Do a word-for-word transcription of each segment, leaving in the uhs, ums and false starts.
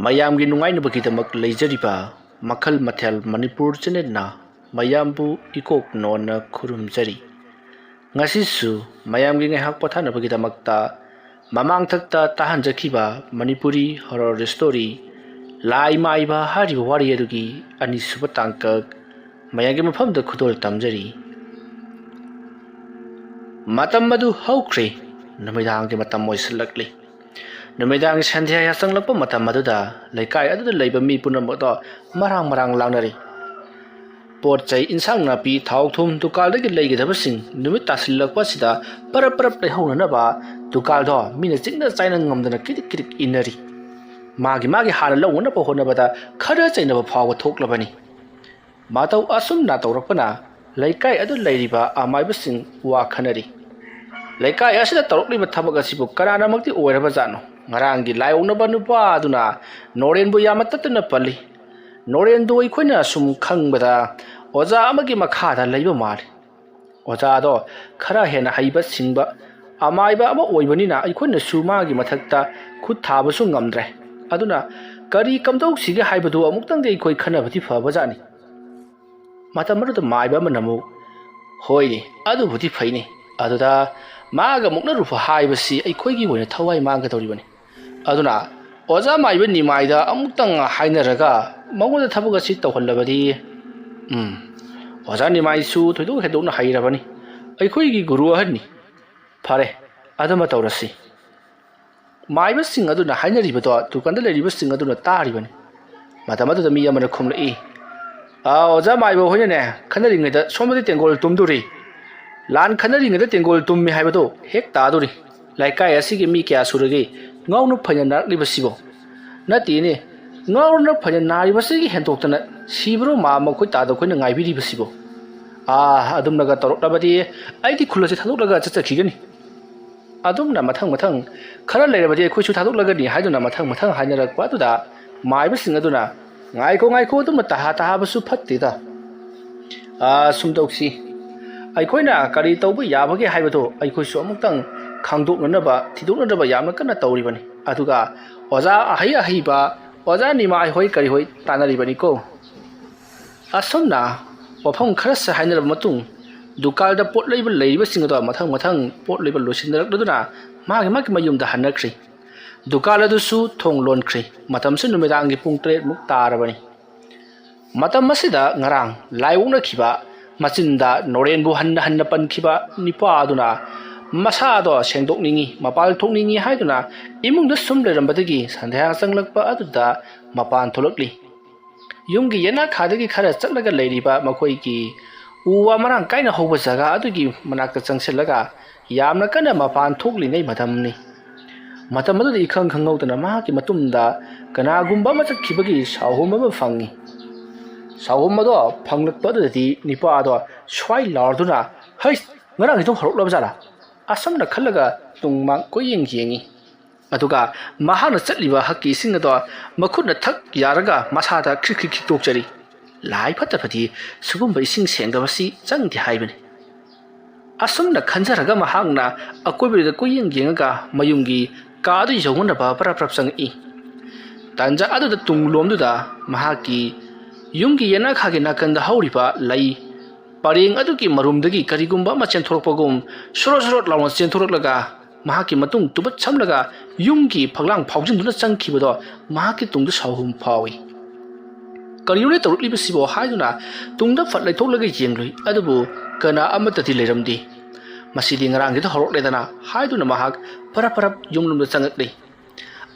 ꯃꯌꯥꯝꯒꯤ ꯅꯨꯡꯉꯥꯏꯅꯕꯒꯤꯗꯃꯛ ꯂꯩꯖꯔꯤꯕ ꯃꯈꯜ ꯃꯊꯦꯜ ꯃꯅꯤꯄꯨꯔ ꯆꯦꯅꯦꯜꯅ ꯃꯌꯥꯝꯕꯨ ꯏꯀꯣꯛ ꯅꯣꯟꯅ ꯈꯨꯔꯨꯝꯖꯔꯤ꯫ ꯉꯁꯤꯁꯨ ꯃꯌꯥꯝꯒꯤ ꯉꯥꯏꯍꯥꯛ ꯄꯣꯊꯥꯅꯕꯒꯤꯗꯃꯛꯇ ꯃꯃꯥꯡꯊꯛꯇ ꯇꯥꯍꯟꯖꯈꯤꯕ ꯃꯅꯤꯄꯨꯔꯤ ꯍꯣꯔꯣꯔ ꯁ꯭ꯇꯣꯔꯤ ꯂꯥꯏ ꯃꯥꯏꯕ ꯍꯥꯏꯔꯤꯕ ꯋꯥꯔꯤ ꯑꯗꯨꯒꯤ ꯑꯅꯤꯁꯨꯕ ꯇꯥꯡꯀꯛ ꯃꯌꯥꯝꯒꯤ ꯃꯐꯝꯗ ꯈꯨꯗꯣꯜ ꯇꯝꯖꯔꯤ꯫ ꯃꯇꯝ ꯑꯗꯨ ꯍꯧꯈ꯭ꯔꯦ꯫ ꯅꯨꯃꯤꯗꯥꯡꯒꯤ ꯃꯇꯝ ꯑꯣꯏꯁꯤꯜꯂꯛꯂꯤ꯫ ꯅꯨꯃꯤꯗꯥꯡꯒꯤ ꯁꯟꯙ꯭ꯌꯥ ꯌꯥꯆꯪꯂꯛꯄ ꯃꯇꯝ ꯑꯗꯨꯗ ꯂꯩꯀꯥꯏ ꯑꯗꯨꯗ ꯂꯩꯕ ꯃꯤ ꯄꯨꯝꯅꯃꯛꯇꯣ ꯃꯔꯥꯡ ꯃꯔꯥꯡ ꯂꯥꯡꯅꯔꯤ꯫ ꯄꯣꯠ ꯆꯩ, ꯏꯟꯁꯥꯡ ꯅꯥꯄꯤ, ꯊꯥꯎ ꯊꯨꯝ ꯗꯨꯀꯥꯟꯗꯒꯤ ꯂꯩꯒꯗꯕꯁꯤꯡ ꯅꯨꯃꯤꯠ ꯇꯥꯁꯤꯜꯂꯛꯄ ꯑꯁꯤꯗ ꯄꯔꯞ ꯄꯔꯞ ꯂꯩꯍꯧꯅꯅꯕ ꯗꯨꯀꯥꯟꯗꯣ ꯃꯤꯅ ꯆꯤꯛꯅ ꯆꯥꯏꯅ ꯉꯝꯗꯅ ꯀꯤꯔꯤꯛ ꯀꯤꯔꯤꯛ ꯏꯟꯅꯔꯤ꯫ ꯃꯥꯒꯤ ꯃꯥꯒꯤ ꯍꯥꯟꯅ ꯂꯧꯅꯅꯕ ꯍꯣꯠꯅꯕꯗ ꯈꯠꯅ ꯆꯩꯅꯕ ꯐꯥꯎꯕ ꯊꯣꯛꯂꯕꯅꯤ꯫ ꯃꯇꯧ ꯑꯁꯨꯝꯅ ꯇꯧꯔꯛꯄꯅ ꯂꯩꯀꯥꯏ ꯑꯗꯨ ꯂꯩꯔꯤꯕ ꯑꯃꯥꯏꯕꯁꯤꯡ ꯋꯥ ꯈꯟꯅꯔꯤ꯫ ꯂꯩꯀꯥꯏ ꯑꯁꯤꯗ ꯇꯧꯔꯛꯂꯤꯕ ꯊꯕꯛ ꯑꯁꯤꯕꯨ ꯀꯅꯥꯅꯃꯛꯇꯤ ꯑꯣꯏꯔꯕꯖꯥꯠꯅꯣ? ꯉꯔꯥꯡꯒꯤ ꯂꯥꯏ ꯑꯣꯛꯅꯕ ꯅꯨꯄꯥ ꯑꯗꯨꯅ ꯅꯣꯔꯦꯟꯕꯨ ꯌꯥꯝꯅ ꯇꯠꯇꯅ ꯄꯜꯂꯤ꯫ ꯅꯣꯔꯦꯟꯗꯨ ꯑꯩꯈꯣꯏꯅ ꯁꯨꯝ ꯈꯪꯕꯗ ꯑꯣꯖꯥ ꯑꯃꯒꯤ ꯃꯈꯥꯗ ꯂꯩꯕ ꯃꯥꯜꯂꯤ꯫ ꯑꯣꯖꯥꯗꯣ ꯈꯔ ꯍꯦꯟꯅ ꯍꯩꯕ ꯁꯤꯡꯕ ꯑꯃꯥꯏꯕ ꯑꯃ ꯑꯣꯏꯕꯅꯤꯅ ꯑꯩꯈꯣꯏꯅꯁꯨ ꯃꯥꯒꯤ ꯃꯊꯛꯇ ꯈꯨꯠ ꯊꯥꯕꯁꯨ ꯉꯝꯗ꯭ꯔꯦ꯫ ꯑꯗꯨꯅ ꯀꯔꯤ ꯀꯝꯗꯧꯁꯤꯒꯦ ꯍꯥꯏꯕꯗꯨ ꯑꯃꯨꯛꯇꯪꯗꯤ ꯑꯩꯈꯣꯏ ꯈꯟꯅꯕꯗꯤ ꯐꯕꯖꯥꯠꯅꯤ꯫ ꯃꯇꯝ ꯑꯗꯨꯗ ꯃꯥꯏꯕ ꯑꯃꯅ ꯑꯃꯨꯛ, "ꯍꯣꯏꯅꯦ, ꯑꯗꯨꯕꯨꯗꯤ ꯐꯩꯅꯦ꯫ ꯑꯗꯨꯗ ꯃꯥꯒ ꯃꯨꯛꯅꯔꯨꯕ ꯍꯥꯏꯕꯁꯤ ꯑꯩꯈꯣꯏꯒꯤ ꯑꯣꯏꯅ ꯊꯋꯥꯏ ꯃꯥꯡꯒꯗꯧꯔꯤꯕꯅꯤ꯫ ꯑꯗꯨꯅ ꯑꯣꯖꯥ ꯃꯥꯏꯕ ꯅꯤꯃꯥꯏꯗ ꯑꯃꯨꯛꯇꯪ ꯍꯥꯏꯅꯔꯒ ꯃꯉꯣꯟꯗ ꯊꯕꯛ ꯑꯁꯤ ꯇꯧꯍꯜꯂꯕꯗꯤ, ꯎꯝ, ꯑꯣꯖꯥ ꯅꯤꯃꯥꯏꯁꯨ ꯊꯣꯏꯗꯣꯛ ꯍꯦꯟꯗꯣꯛꯅ ꯍꯩꯔꯕꯅꯤ꯫ ꯑꯩꯈꯣꯏꯒꯤ ꯒꯨꯔꯨ ꯑꯍꯟꯅꯤ꯫ ꯐꯔꯦ, ꯑꯗꯨꯃ ꯇꯧꯔꯁꯤ꯫" ꯃꯥꯏꯕꯁꯤꯡ ꯑꯗꯨꯅ ꯍꯥꯏꯅꯔꯤꯕꯗꯣ ꯗꯨꯀꯥꯟꯗ ꯂꯩꯔꯤꯕꯁꯤꯡ ꯑꯗꯨꯅ ꯇꯥꯔꯤꯕꯅꯤ꯫ ꯃꯇꯝ ꯑꯗꯨꯗ ꯃꯤ ꯑꯃꯅ ꯈꯨꯝꯂꯛꯏ, "ꯑ, ꯑꯣꯖꯥ ꯃꯥꯏꯕ ꯍꯣꯏꯅꯅꯦ, ꯈꯟꯅꯔꯤꯉꯩꯗ ꯁꯣꯝꯗꯗꯤ ꯇꯦꯡꯒꯣꯜ ꯇꯨꯝꯗꯣꯔꯤ꯫ ꯂꯥꯟ ꯈꯟꯅꯔꯤꯉꯩꯗ ꯇꯦꯡꯒꯣꯜ ꯇꯨꯝꯃꯤ ꯍꯥꯏꯕꯗꯣ ꯍꯦꯛ ꯇꯥꯗꯣꯔꯤ꯫ ꯂꯩꯀꯥꯏ ꯑꯁꯤꯒꯤ ꯃꯤ ꯀꯌꯥ ꯁꯨꯔꯒꯦ ꯉꯥꯎꯅ ꯐꯩꯅ ꯅꯥꯔꯛꯂꯤꯕꯁꯤꯕꯣ? ꯅꯠꯇꯦꯅꯦ, ꯉꯥꯎꯅ ꯐꯩꯅ ꯅꯥꯔꯤꯕꯁꯤꯒꯤ ꯍꯦꯟꯗꯣꯛꯇꯅ ꯁꯤꯕ꯭ꯔꯣ ꯃꯥ ꯃꯈꯣꯏ ꯇꯥꯗ ꯑꯩꯈꯣꯏꯅ ꯉꯥꯏꯕꯤꯔꯤꯕꯁꯤꯕꯣ? ꯑꯥ, ꯑꯗꯨꯝꯅꯒ ꯇꯧꯔꯛꯂꯕꯗꯤ ꯑꯩꯗꯤ ꯈꯨꯜ ꯑꯁꯤ ꯊꯥꯗꯣꯛꯂꯒ ꯆꯠꯆꯈꯤꯒꯅꯤ꯫" ꯑꯗꯨꯝꯅ ꯃꯊꯪ ꯃꯊꯪ ꯈꯔ ꯂꯩꯔꯕꯗꯤ ꯑꯩꯈꯣꯏꯁꯨ ꯊꯥꯗꯣꯛꯂꯒꯅꯤ ꯍꯥꯏꯗꯨꯅ ꯃꯊꯪ ꯃꯊꯪ ꯍꯥꯏꯅꯔꯛꯄ ꯑꯗꯨꯗ ꯃꯥꯏꯕꯁꯤꯡ ꯑꯗꯨꯅ, "ꯉꯥꯏꯈꯣ, ꯉꯥꯏꯈꯣ, ꯑꯗꯨꯝꯅ ꯇꯍꯥ ꯇꯍꯥꯕꯁꯨ ꯐꯠꯇꯦꯗ꯫ ꯑꯥ, ꯁꯨꯝ ꯇꯧꯁꯤ꯫ ꯑꯩꯈꯣꯏꯅ ꯀꯔꯤ ꯇꯧꯕ ꯌꯥꯕꯒꯦ ꯍꯥꯏꯕꯗꯨ ꯑꯩꯈꯣꯏꯁꯨ ꯑꯃꯨꯛꯇꯪ ꯈꯪꯗꯣꯛꯅꯅꯕ, ꯊꯤꯗꯣꯛꯅꯅꯕ ꯌꯥꯝꯅ ꯀꯟꯅ ꯇꯧꯔꯤꯕꯅꯤ꯫ ꯑꯗꯨꯒ ꯑꯣꯖꯥ ꯑꯍꯩ ꯑꯍꯩꯕ ꯑꯣꯖꯥ ꯅꯤꯃꯥꯏ ꯍꯣꯏ ꯀꯔꯤ ꯍꯣꯏ ꯇꯥꯟꯅꯔꯤꯕꯅꯤꯀꯣ꯫ ꯑꯁꯨꯝꯅ ꯋꯥꯐꯝ ꯈꯔꯁꯦ ꯍꯥꯏꯅꯔꯕ ꯃꯇꯨꯡ, ꯗꯨꯀꯥꯟꯗ ꯄꯣꯠ ꯂꯩꯕ ꯂꯩꯔꯤꯕꯁꯤꯡ ꯑꯗꯣ ꯃꯊꯪ ꯃꯊꯪ ꯄꯣꯠ ꯂꯩꯕ ꯂꯣꯏꯁꯤꯟꯅꯔꯛꯂꯗꯨꯅ ꯃꯥꯒꯤ ꯃꯥꯒꯤ ꯃꯌꯨꯝꯗ ꯍꯟꯅꯈ꯭ꯔꯤ꯫ ꯗꯨꯀꯥꯟ ꯑꯗꯨꯁꯨ ꯊꯣꯡ ꯂꯣꯟꯈ꯭ꯔꯤ꯫ ꯃꯇꯝꯁꯤ ꯅꯨꯃꯤꯗꯥꯡꯒꯤ ꯄꯨꯡ ꯇꯔꯦꯠꯃꯨꯛ ꯇꯥꯔꯕꯅꯤ꯫ ꯃꯇꯝ ꯑꯁꯤꯗ ꯉꯔꯥꯡ ꯂꯥꯏ ꯑꯣꯛꯅꯈꯤꯕ, ꯃꯆꯤꯟꯗ ꯅꯣꯔꯦꯟꯕꯨ ꯍꯟꯅ ꯍꯟꯅ ꯄꯟꯈꯤꯕ ꯅꯤꯄꯥ ꯑꯗꯨꯅ ꯃꯁꯥꯗꯣ ꯁꯦꯡꯗꯣꯛꯅꯤꯡꯏ, ꯃꯄꯥꯜ ꯊꯣꯛꯅꯤꯡꯏ ꯍꯥꯏꯗꯨꯅ ꯏꯃꯨꯡꯗ ꯁꯨꯝ ꯂꯩꯔꯝꯕꯗꯒꯤ ꯁꯟꯙ꯭ꯌꯥ ꯆꯪꯂꯛꯄ ꯑꯗꯨꯗ ꯃꯄꯥꯟ ꯊꯣꯛꯂꯛꯂꯤ꯫ ꯌꯨꯝꯒꯤ ꯌꯦꯅꯥꯈꯥꯗꯒꯤ ꯈꯔ ꯆꯠꯂꯒ ꯂꯩꯔꯤꯕ ꯃꯈꯣꯏꯒꯤ ꯎ ꯋꯥ ꯃꯔꯥꯡ ꯀꯥꯏꯅ ꯍꯧꯕ ꯖꯒꯥ ꯑꯗꯨꯒꯤ ꯃꯅꯥꯛꯇ ꯆꯪꯁꯤꯜꯂꯒ ꯌꯥꯝꯅ ꯀꯟꯅ ꯃꯄꯥꯟ ꯊꯣꯛꯂꯤꯉꯩ ꯃꯇꯝꯅꯤ꯫ ꯃꯇꯝ ꯑꯗꯨꯗ ꯏꯈꯪ ꯈꯪꯍꯧꯗꯅ ꯃꯍꯥꯛꯀꯤ ꯃꯇꯨꯡꯗ ꯀꯅꯥꯒꯨꯝꯕ ꯑꯃ ꯆꯠꯈꯤꯕꯒꯤ ꯁꯥꯎꯍꯨꯝ ꯑꯃ ꯐꯪꯏ꯫ ꯁꯥꯎꯍꯨꯝ ꯑꯗꯣ ꯐꯪꯂꯛꯄ ꯑꯗꯨꯗꯗꯤ ꯅꯤꯄꯥ ꯑꯗꯣ ꯁ꯭ꯋꯥꯏ ꯂꯥꯎꯔꯗꯨꯅ, "ꯍꯩ, ꯉꯔꯥꯡꯒꯤꯗꯣ ꯍꯧꯔꯛꯂꯕ ꯖꯥꯠꯂꯥ?" ꯑꯁꯨꯝꯅ ꯈꯜꯂꯒ ꯇꯨꯡ ꯃꯥꯡ ꯀꯣꯏꯌꯦꯡ ꯌꯦꯡꯏ꯫ ꯑꯗꯨꯒ ꯃꯍꯥꯛꯅ ꯆꯠꯂꯤꯕ ꯍꯛꯀꯤ ꯏꯁꯤꯡ ꯑꯗꯣ ꯃꯈꯨꯠꯅ ꯊꯛ ꯌꯥꯔꯒ ꯃꯁꯥꯗ ꯈ꯭ꯔꯤꯛ ꯈ꯭ꯔꯤꯛ ꯈꯤꯛꯇꯣꯛꯆꯔꯤ꯫ ꯂꯥꯏ ꯐꯠꯇꯕꯗꯤ ꯁꯤꯒꯨꯝꯕ ꯏꯁꯤꯡ ꯁꯦꯡꯗꯕꯁꯤ ꯆꯪꯗꯦ ꯍꯥꯏꯕꯅꯤ꯫ ꯑꯁꯨꯝꯅ ꯈꯟꯖꯔꯒ ꯃꯍꯥꯛꯅ ꯑꯀꯣꯏꯕꯗ ꯀꯣꯏꯌꯦꯡ ꯌꯦꯡꯉꯒ ꯃꯌꯨꯝꯒꯤ ꯀꯥ ꯑꯗꯨ ꯌꯧꯅꯅꯕ ꯄꯔꯞ ꯄꯔꯞ ꯆꯪꯉꯛꯏ꯫ ꯇꯥꯟꯖꯥ ꯑꯗꯨꯗ ꯇꯨꯡꯂꯣꯝꯗꯨꯗ ꯃꯍꯥꯛꯀꯤ ꯌꯨꯝꯒꯤ ꯌꯦꯅꯥꯈꯥꯒꯤ ꯅꯥꯀꯟꯗ ꯍꯧꯔꯤꯕ ꯂꯩ ꯄꯔꯦꯡ ꯑꯗꯨꯒꯤ ꯃꯔꯨꯝꯗꯒꯤ ꯀꯔꯤꯒꯨꯝꯕ ꯑꯃ ꯆꯦꯟꯊꯣꯔꯛꯄꯒꯨꯝ ꯁꯣꯔꯣꯠ ꯁꯣꯔꯣꯠ ꯂꯥꯎꯅ ꯆꯦꯟꯊꯣꯔꯛꯂꯒ ꯃꯍꯥꯛꯀꯤ ꯃꯇꯨꯡ ꯇꯨꯕꯠ ꯁꯝꯂꯒ ꯌꯨꯝꯒꯤ ꯐꯛꯂꯥꯡ ꯐꯥꯎꯖꯤꯟꯗꯨꯅ ꯆꯪꯈꯤꯕꯗꯣ ꯃꯍꯥꯛꯀꯤ ꯇꯨꯡꯗ ꯁꯥꯎꯍꯨꯝ ꯐꯥꯎꯏ꯫ "ꯀꯔꯤꯅꯣꯅꯦ ꯇꯧꯔꯛꯂꯤꯕꯁꯤꯕꯣ?" ꯍꯥꯏꯗꯨꯅ ꯇꯨꯡꯗ ꯐꯠ ꯂꯩꯊꯣꯛꯂꯒ ꯌꯦꯡꯂꯨꯏ, ꯑꯗꯨꯕꯨ ꯀꯅꯥ ꯑꯃꯠꯇꯗꯤ ꯂꯩꯔꯝꯗꯦ꯫ "ꯃꯁꯤꯗꯤ ꯉꯔꯥꯡꯒꯤꯗ ꯍꯧꯔꯛꯂꯦꯗꯅ" ꯍꯥꯏꯗꯨꯅ ꯃꯍꯥꯛ ꯐꯔꯞ ꯐꯔꯞ ꯌꯨꯝꯂꯣꯝꯗ ꯆꯪꯉꯛꯂꯤ꯫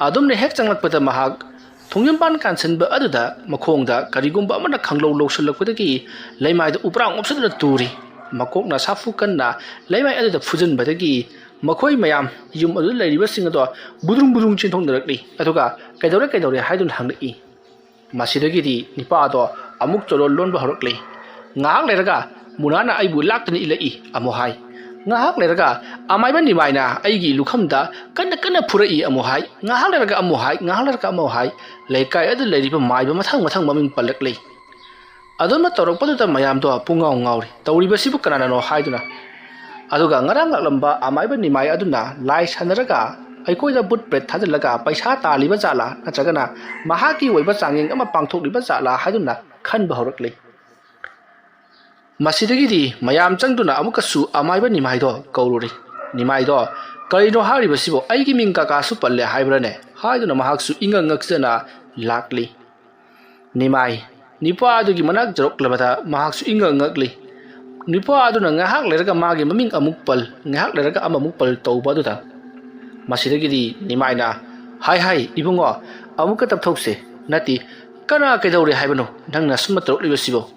ꯑꯗꯨꯝꯅ ꯍꯦꯛ ꯆꯪꯂꯛꯄꯗ ꯃꯍꯥꯛ ꯊꯣꯡꯖꯤꯟꯄꯥꯟ ꯀꯥꯟꯁꯤꯟꯕ ꯑꯗꯨꯗ ꯃꯈꯣꯡꯗ ꯀꯔꯤꯒꯨꯝꯕ ꯑꯃꯅ ꯈꯪꯂꯧ ꯂꯧꯁꯤꯜꯂꯛꯄꯗꯒꯤ ꯂꯩꯃꯥꯏꯗ ꯎꯄ꯭ꯔꯥꯡ ꯑꯣꯞꯁꯤꯟꯗꯨꯅ ꯇꯨꯔꯤ꯫ ꯃꯀꯣꯛꯅ ꯁꯥꯐꯨ ꯀꯟꯅ ꯂꯩꯃꯥꯏ ꯑꯗꯨꯗ ꯐꯨꯖꯤꯟꯕꯗꯒꯤ ꯃꯈꯣꯏ ꯃꯌꯥꯝ ꯌꯨꯝ ꯑꯗꯨꯗ ꯂꯩꯔꯤꯕꯁꯤꯡ ꯑꯗꯣ ꯕꯨꯗ꯭ꯔꯨꯡ ꯕꯨꯗ꯭ꯔꯨꯡ ꯆꯦꯟꯊꯣꯛꯅꯔꯛꯂꯤ꯫ ꯑꯗꯨꯒ "ꯀꯩꯗꯧꯔꯦ, ꯀꯩꯗꯧꯔꯦ?" ꯍꯥꯏꯗꯨꯅ ꯍꯪꯂꯛꯏ꯫ ꯃꯁꯤꯗꯒꯤꯗꯤ ꯅꯤꯄꯥ ꯑꯗꯣ ꯑꯃꯨꯛ ꯆꯣꯂꯣꯜ ꯂꯣꯟꯕ ꯍꯧꯔꯛꯂꯤ꯫ ꯉꯥꯏꯍꯥꯛ ꯂꯩꯔꯒ "ꯃꯨꯅꯥꯅ ꯑꯩꯕꯨ ꯂꯥꯛꯇꯅ ꯏꯜꯂꯛꯏ" ꯑꯃꯨꯛ ꯍꯥꯏ꯫ ꯉꯥꯏꯍꯥꯛ ꯂꯩꯔꯒ "ꯑꯃꯥꯏꯕ ꯅꯤꯃꯥꯏꯅ ꯑꯩꯒꯤ ꯂꯨꯈꯝꯗ ꯀꯟꯅ ꯀꯟꯅ ꯐꯨꯔꯛꯏ" ꯑꯃꯨꯛ ꯍꯥꯏ꯫ ꯉꯥꯏꯍꯥꯛ ꯂꯩꯔꯒ ꯑꯃꯨꯛ ꯍꯥꯏ, ꯉꯥꯏꯍꯥꯛ ꯂꯩꯔꯒ ꯑꯃꯨꯛ ꯍꯥꯏ꯫ ꯂꯩꯀꯥꯏ ꯑꯗꯨ ꯂꯩꯔꯤꯕ ꯃꯥꯏꯕ ꯃꯊꯪ ꯃꯊꯪ ꯃꯃꯤꯡ ꯄꯜꯂꯛꯂꯤ꯫ ꯑꯗꯨꯝꯅ ꯇꯧꯔꯛꯄꯗꯨꯗ ꯃꯌꯥꯝꯗꯣ ꯄꯨꯡꯉꯥꯎ ꯉꯥꯎꯔꯤ꯫ "ꯇꯧꯔꯤꯕꯁꯤꯕꯨ ꯀꯅꯥꯅꯅꯣ?" ꯍꯥꯏꯗꯨꯅ꯫ ꯑꯗꯨꯒ ꯉꯔꯥꯡ ꯂꯥꯛꯂꯝꯕ ꯑꯃꯥꯏꯕ ꯅꯤꯃꯥꯏ ꯑꯗꯨꯅ ꯂꯥꯏ ꯁꯥꯟꯅꯔꯒ ꯑꯩꯈꯣꯏꯗ ꯚꯨꯠ ꯄ꯭ꯔꯦꯠ ꯊꯥꯖꯤꯜꯂꯒ ꯄꯩꯁꯥ ꯇꯥꯜꯂꯤꯕ ꯖꯥꯠꯂꯥ, ꯅꯠꯇ꯭ꯔꯒꯅ ꯃꯍꯥꯛꯀꯤ ꯑꯣꯏꯕ ꯆꯥꯡꯌꯦꯡ ꯑꯃ ꯄꯥꯡꯊꯣꯛꯂꯤꯕ ꯖꯥꯠꯂꯥ ꯍꯥꯏꯗꯨꯅ ꯈꯟꯕ ꯍꯧꯔꯛꯂꯤ꯫ ꯃꯁꯤꯗꯒꯤꯗꯤ ꯃꯌꯥꯝ ꯆꯪꯗꯨꯅ ꯑꯃꯨꯛꯀꯁꯨ ꯑꯃꯥꯏꯕ ꯅꯤꯃꯥꯏꯗꯣ ꯀꯧꯔꯨꯔꯤ꯫ "ꯅꯤꯃꯥꯏꯗꯣ, ꯀꯔꯤꯅꯣ ꯍꯥꯏꯔꯤꯕꯁꯤꯕꯣ? ꯑꯩꯒꯤ ꯃꯤꯡ ꯀꯥꯀꯥꯁꯨ ꯄꯜꯂꯦ ꯍꯥꯏꯕ꯭ꯔꯥꯅꯦ?" ꯍꯥꯏꯗꯨꯅ ꯃꯍꯥꯛꯁꯨ ꯏꯉꯛ ꯉꯛꯆꯅ ꯂꯥꯛꯂꯤ꯫ ꯅꯤꯃꯥꯏ ꯅꯤꯄꯥ ꯑꯗꯨꯒꯤ ꯃꯅꯥꯛ ꯌꯧꯔꯛꯂꯕꯗ ꯃꯍꯥꯛꯁꯨ ꯏꯉꯛ ꯉꯛꯂꯤ꯫ ꯅꯤꯄꯥ ꯑꯗꯨꯅ ꯉꯥꯏꯍꯥꯛ ꯂꯩꯔꯒ ꯃꯥꯒꯤ ꯃꯃꯤꯡ ꯑꯃꯨꯛ ꯄꯜ, ꯉꯥꯏꯍꯥꯛ ꯂꯩꯔꯒ ꯑꯃꯃꯨꯛ ꯄꯜ ꯇꯧꯕ ꯑꯗꯨꯗ, ꯃꯁꯤꯗꯒꯤꯗꯤ ꯅꯤꯃꯥꯏꯅ, "ꯍꯥꯏ ꯍꯥꯏ, ꯏꯕꯨꯡꯉꯣ, ꯑꯃꯨꯛꯀ ꯇꯞꯊꯧꯁꯦ꯫ ꯅꯠꯇꯦ, ꯀꯅꯥ ꯀꯩꯗꯧꯔꯦ ꯍꯥꯏꯕꯅꯣ ꯅꯪꯅ ꯁꯨꯝꯅ ꯇꯧꯔꯛꯂꯤꯕꯁꯤꯕꯣ?"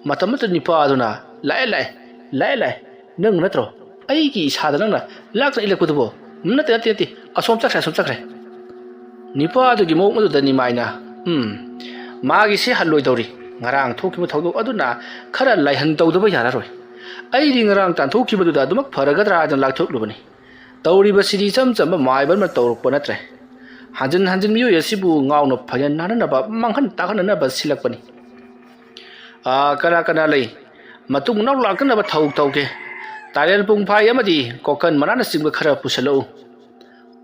ꯃꯇꯝ ꯑꯗꯨꯗ ꯅꯤꯄꯥ ꯑꯗꯨꯅ, "ꯂꯥꯛꯑꯦ, ꯂꯥꯛꯑꯦ, ꯂꯥꯛꯑꯦ, ꯂꯥꯛꯑꯦ꯫ ꯅꯪ ꯅꯠꯇ꯭ꯔꯣ? ꯑꯩꯒꯤ ꯏꯁꯥꯗ ꯅꯪꯅ ꯂꯥꯛꯇꯅ ꯏꯜꯂꯛꯄꯗꯨꯕꯣ?" "ꯅꯠꯇꯦ, ꯅꯠꯇꯦ, ꯅꯠꯇꯦ, ꯑꯁꯣꯝ ꯆꯠꯈ꯭ꯔꯦ, ꯑꯁꯣꯝ ꯆꯠꯈ꯭ꯔꯦ꯫" ꯅꯤꯄꯥ ꯑꯗꯨꯒꯤ ꯃꯑꯣꯡ ꯑꯗꯨꯗ ꯅꯤꯃꯥꯏꯅ, "ꯎꯝ, ꯃꯥꯒꯤꯁꯦ ꯍꯜꯂꯣꯏꯗꯧꯔꯤ꯫ ꯉꯔꯥꯡ ꯊꯣꯛꯈꯤꯕ ꯊꯧꯗꯣꯛ ꯑꯗꯨꯅ ꯈꯔ ꯂꯥꯏꯍꯟ ꯇꯧꯗꯕ ꯌꯥꯔꯔꯣꯏ꯫ ꯑꯩꯗꯤ ꯉꯔꯥꯡ ꯇꯥꯟꯊꯣꯛꯈꯤꯕꯗꯨꯗ ꯑꯗꯨꯃꯛ ꯐꯔꯒꯗ꯭ꯔꯥ ꯍꯥꯏꯗꯅ ꯂꯥꯛꯊꯣꯛꯂꯨꯕꯅꯤ꯫ ꯇꯧꯔꯤꯕꯁꯤꯗꯤ ꯏꯆꯝ ꯆꯝꯕ ꯃꯥꯏꯕ ꯑꯃꯅ ꯇꯧꯔꯛꯄ ꯅꯠꯇ꯭ꯔꯦ꯫ ꯍꯟꯖꯤꯟ ꯍꯟꯖꯤꯟ ꯃꯤꯑꯣꯏ ꯑꯁꯤꯕꯨ ꯉꯥꯎꯅ ꯐꯩꯅ ꯅꯥꯅꯅꯕ, ꯃꯥꯡꯍꯟ ꯇꯥꯛꯍꯟꯅꯅꯕ ꯁꯤꯜꯂꯛꯄꯅꯤ꯫ ꯑꯥ, ꯀꯅꯥ ꯀꯅꯥ ꯂꯩ? ꯃꯇꯨꯡ ꯃꯅꯥꯎ ꯂꯥꯛꯇꯅꯕ ꯊꯧ ꯇꯧꯒꯦ꯫ ꯇꯥꯏꯔꯦꯜ ꯄꯨꯡꯐꯥꯏ ꯑꯃꯗꯤ ꯀꯣꯀꯟ ꯃꯅꯥꯅꯆꯤꯡꯕ ꯈꯔ ꯄꯨꯁꯜꯂꯛꯎ꯫"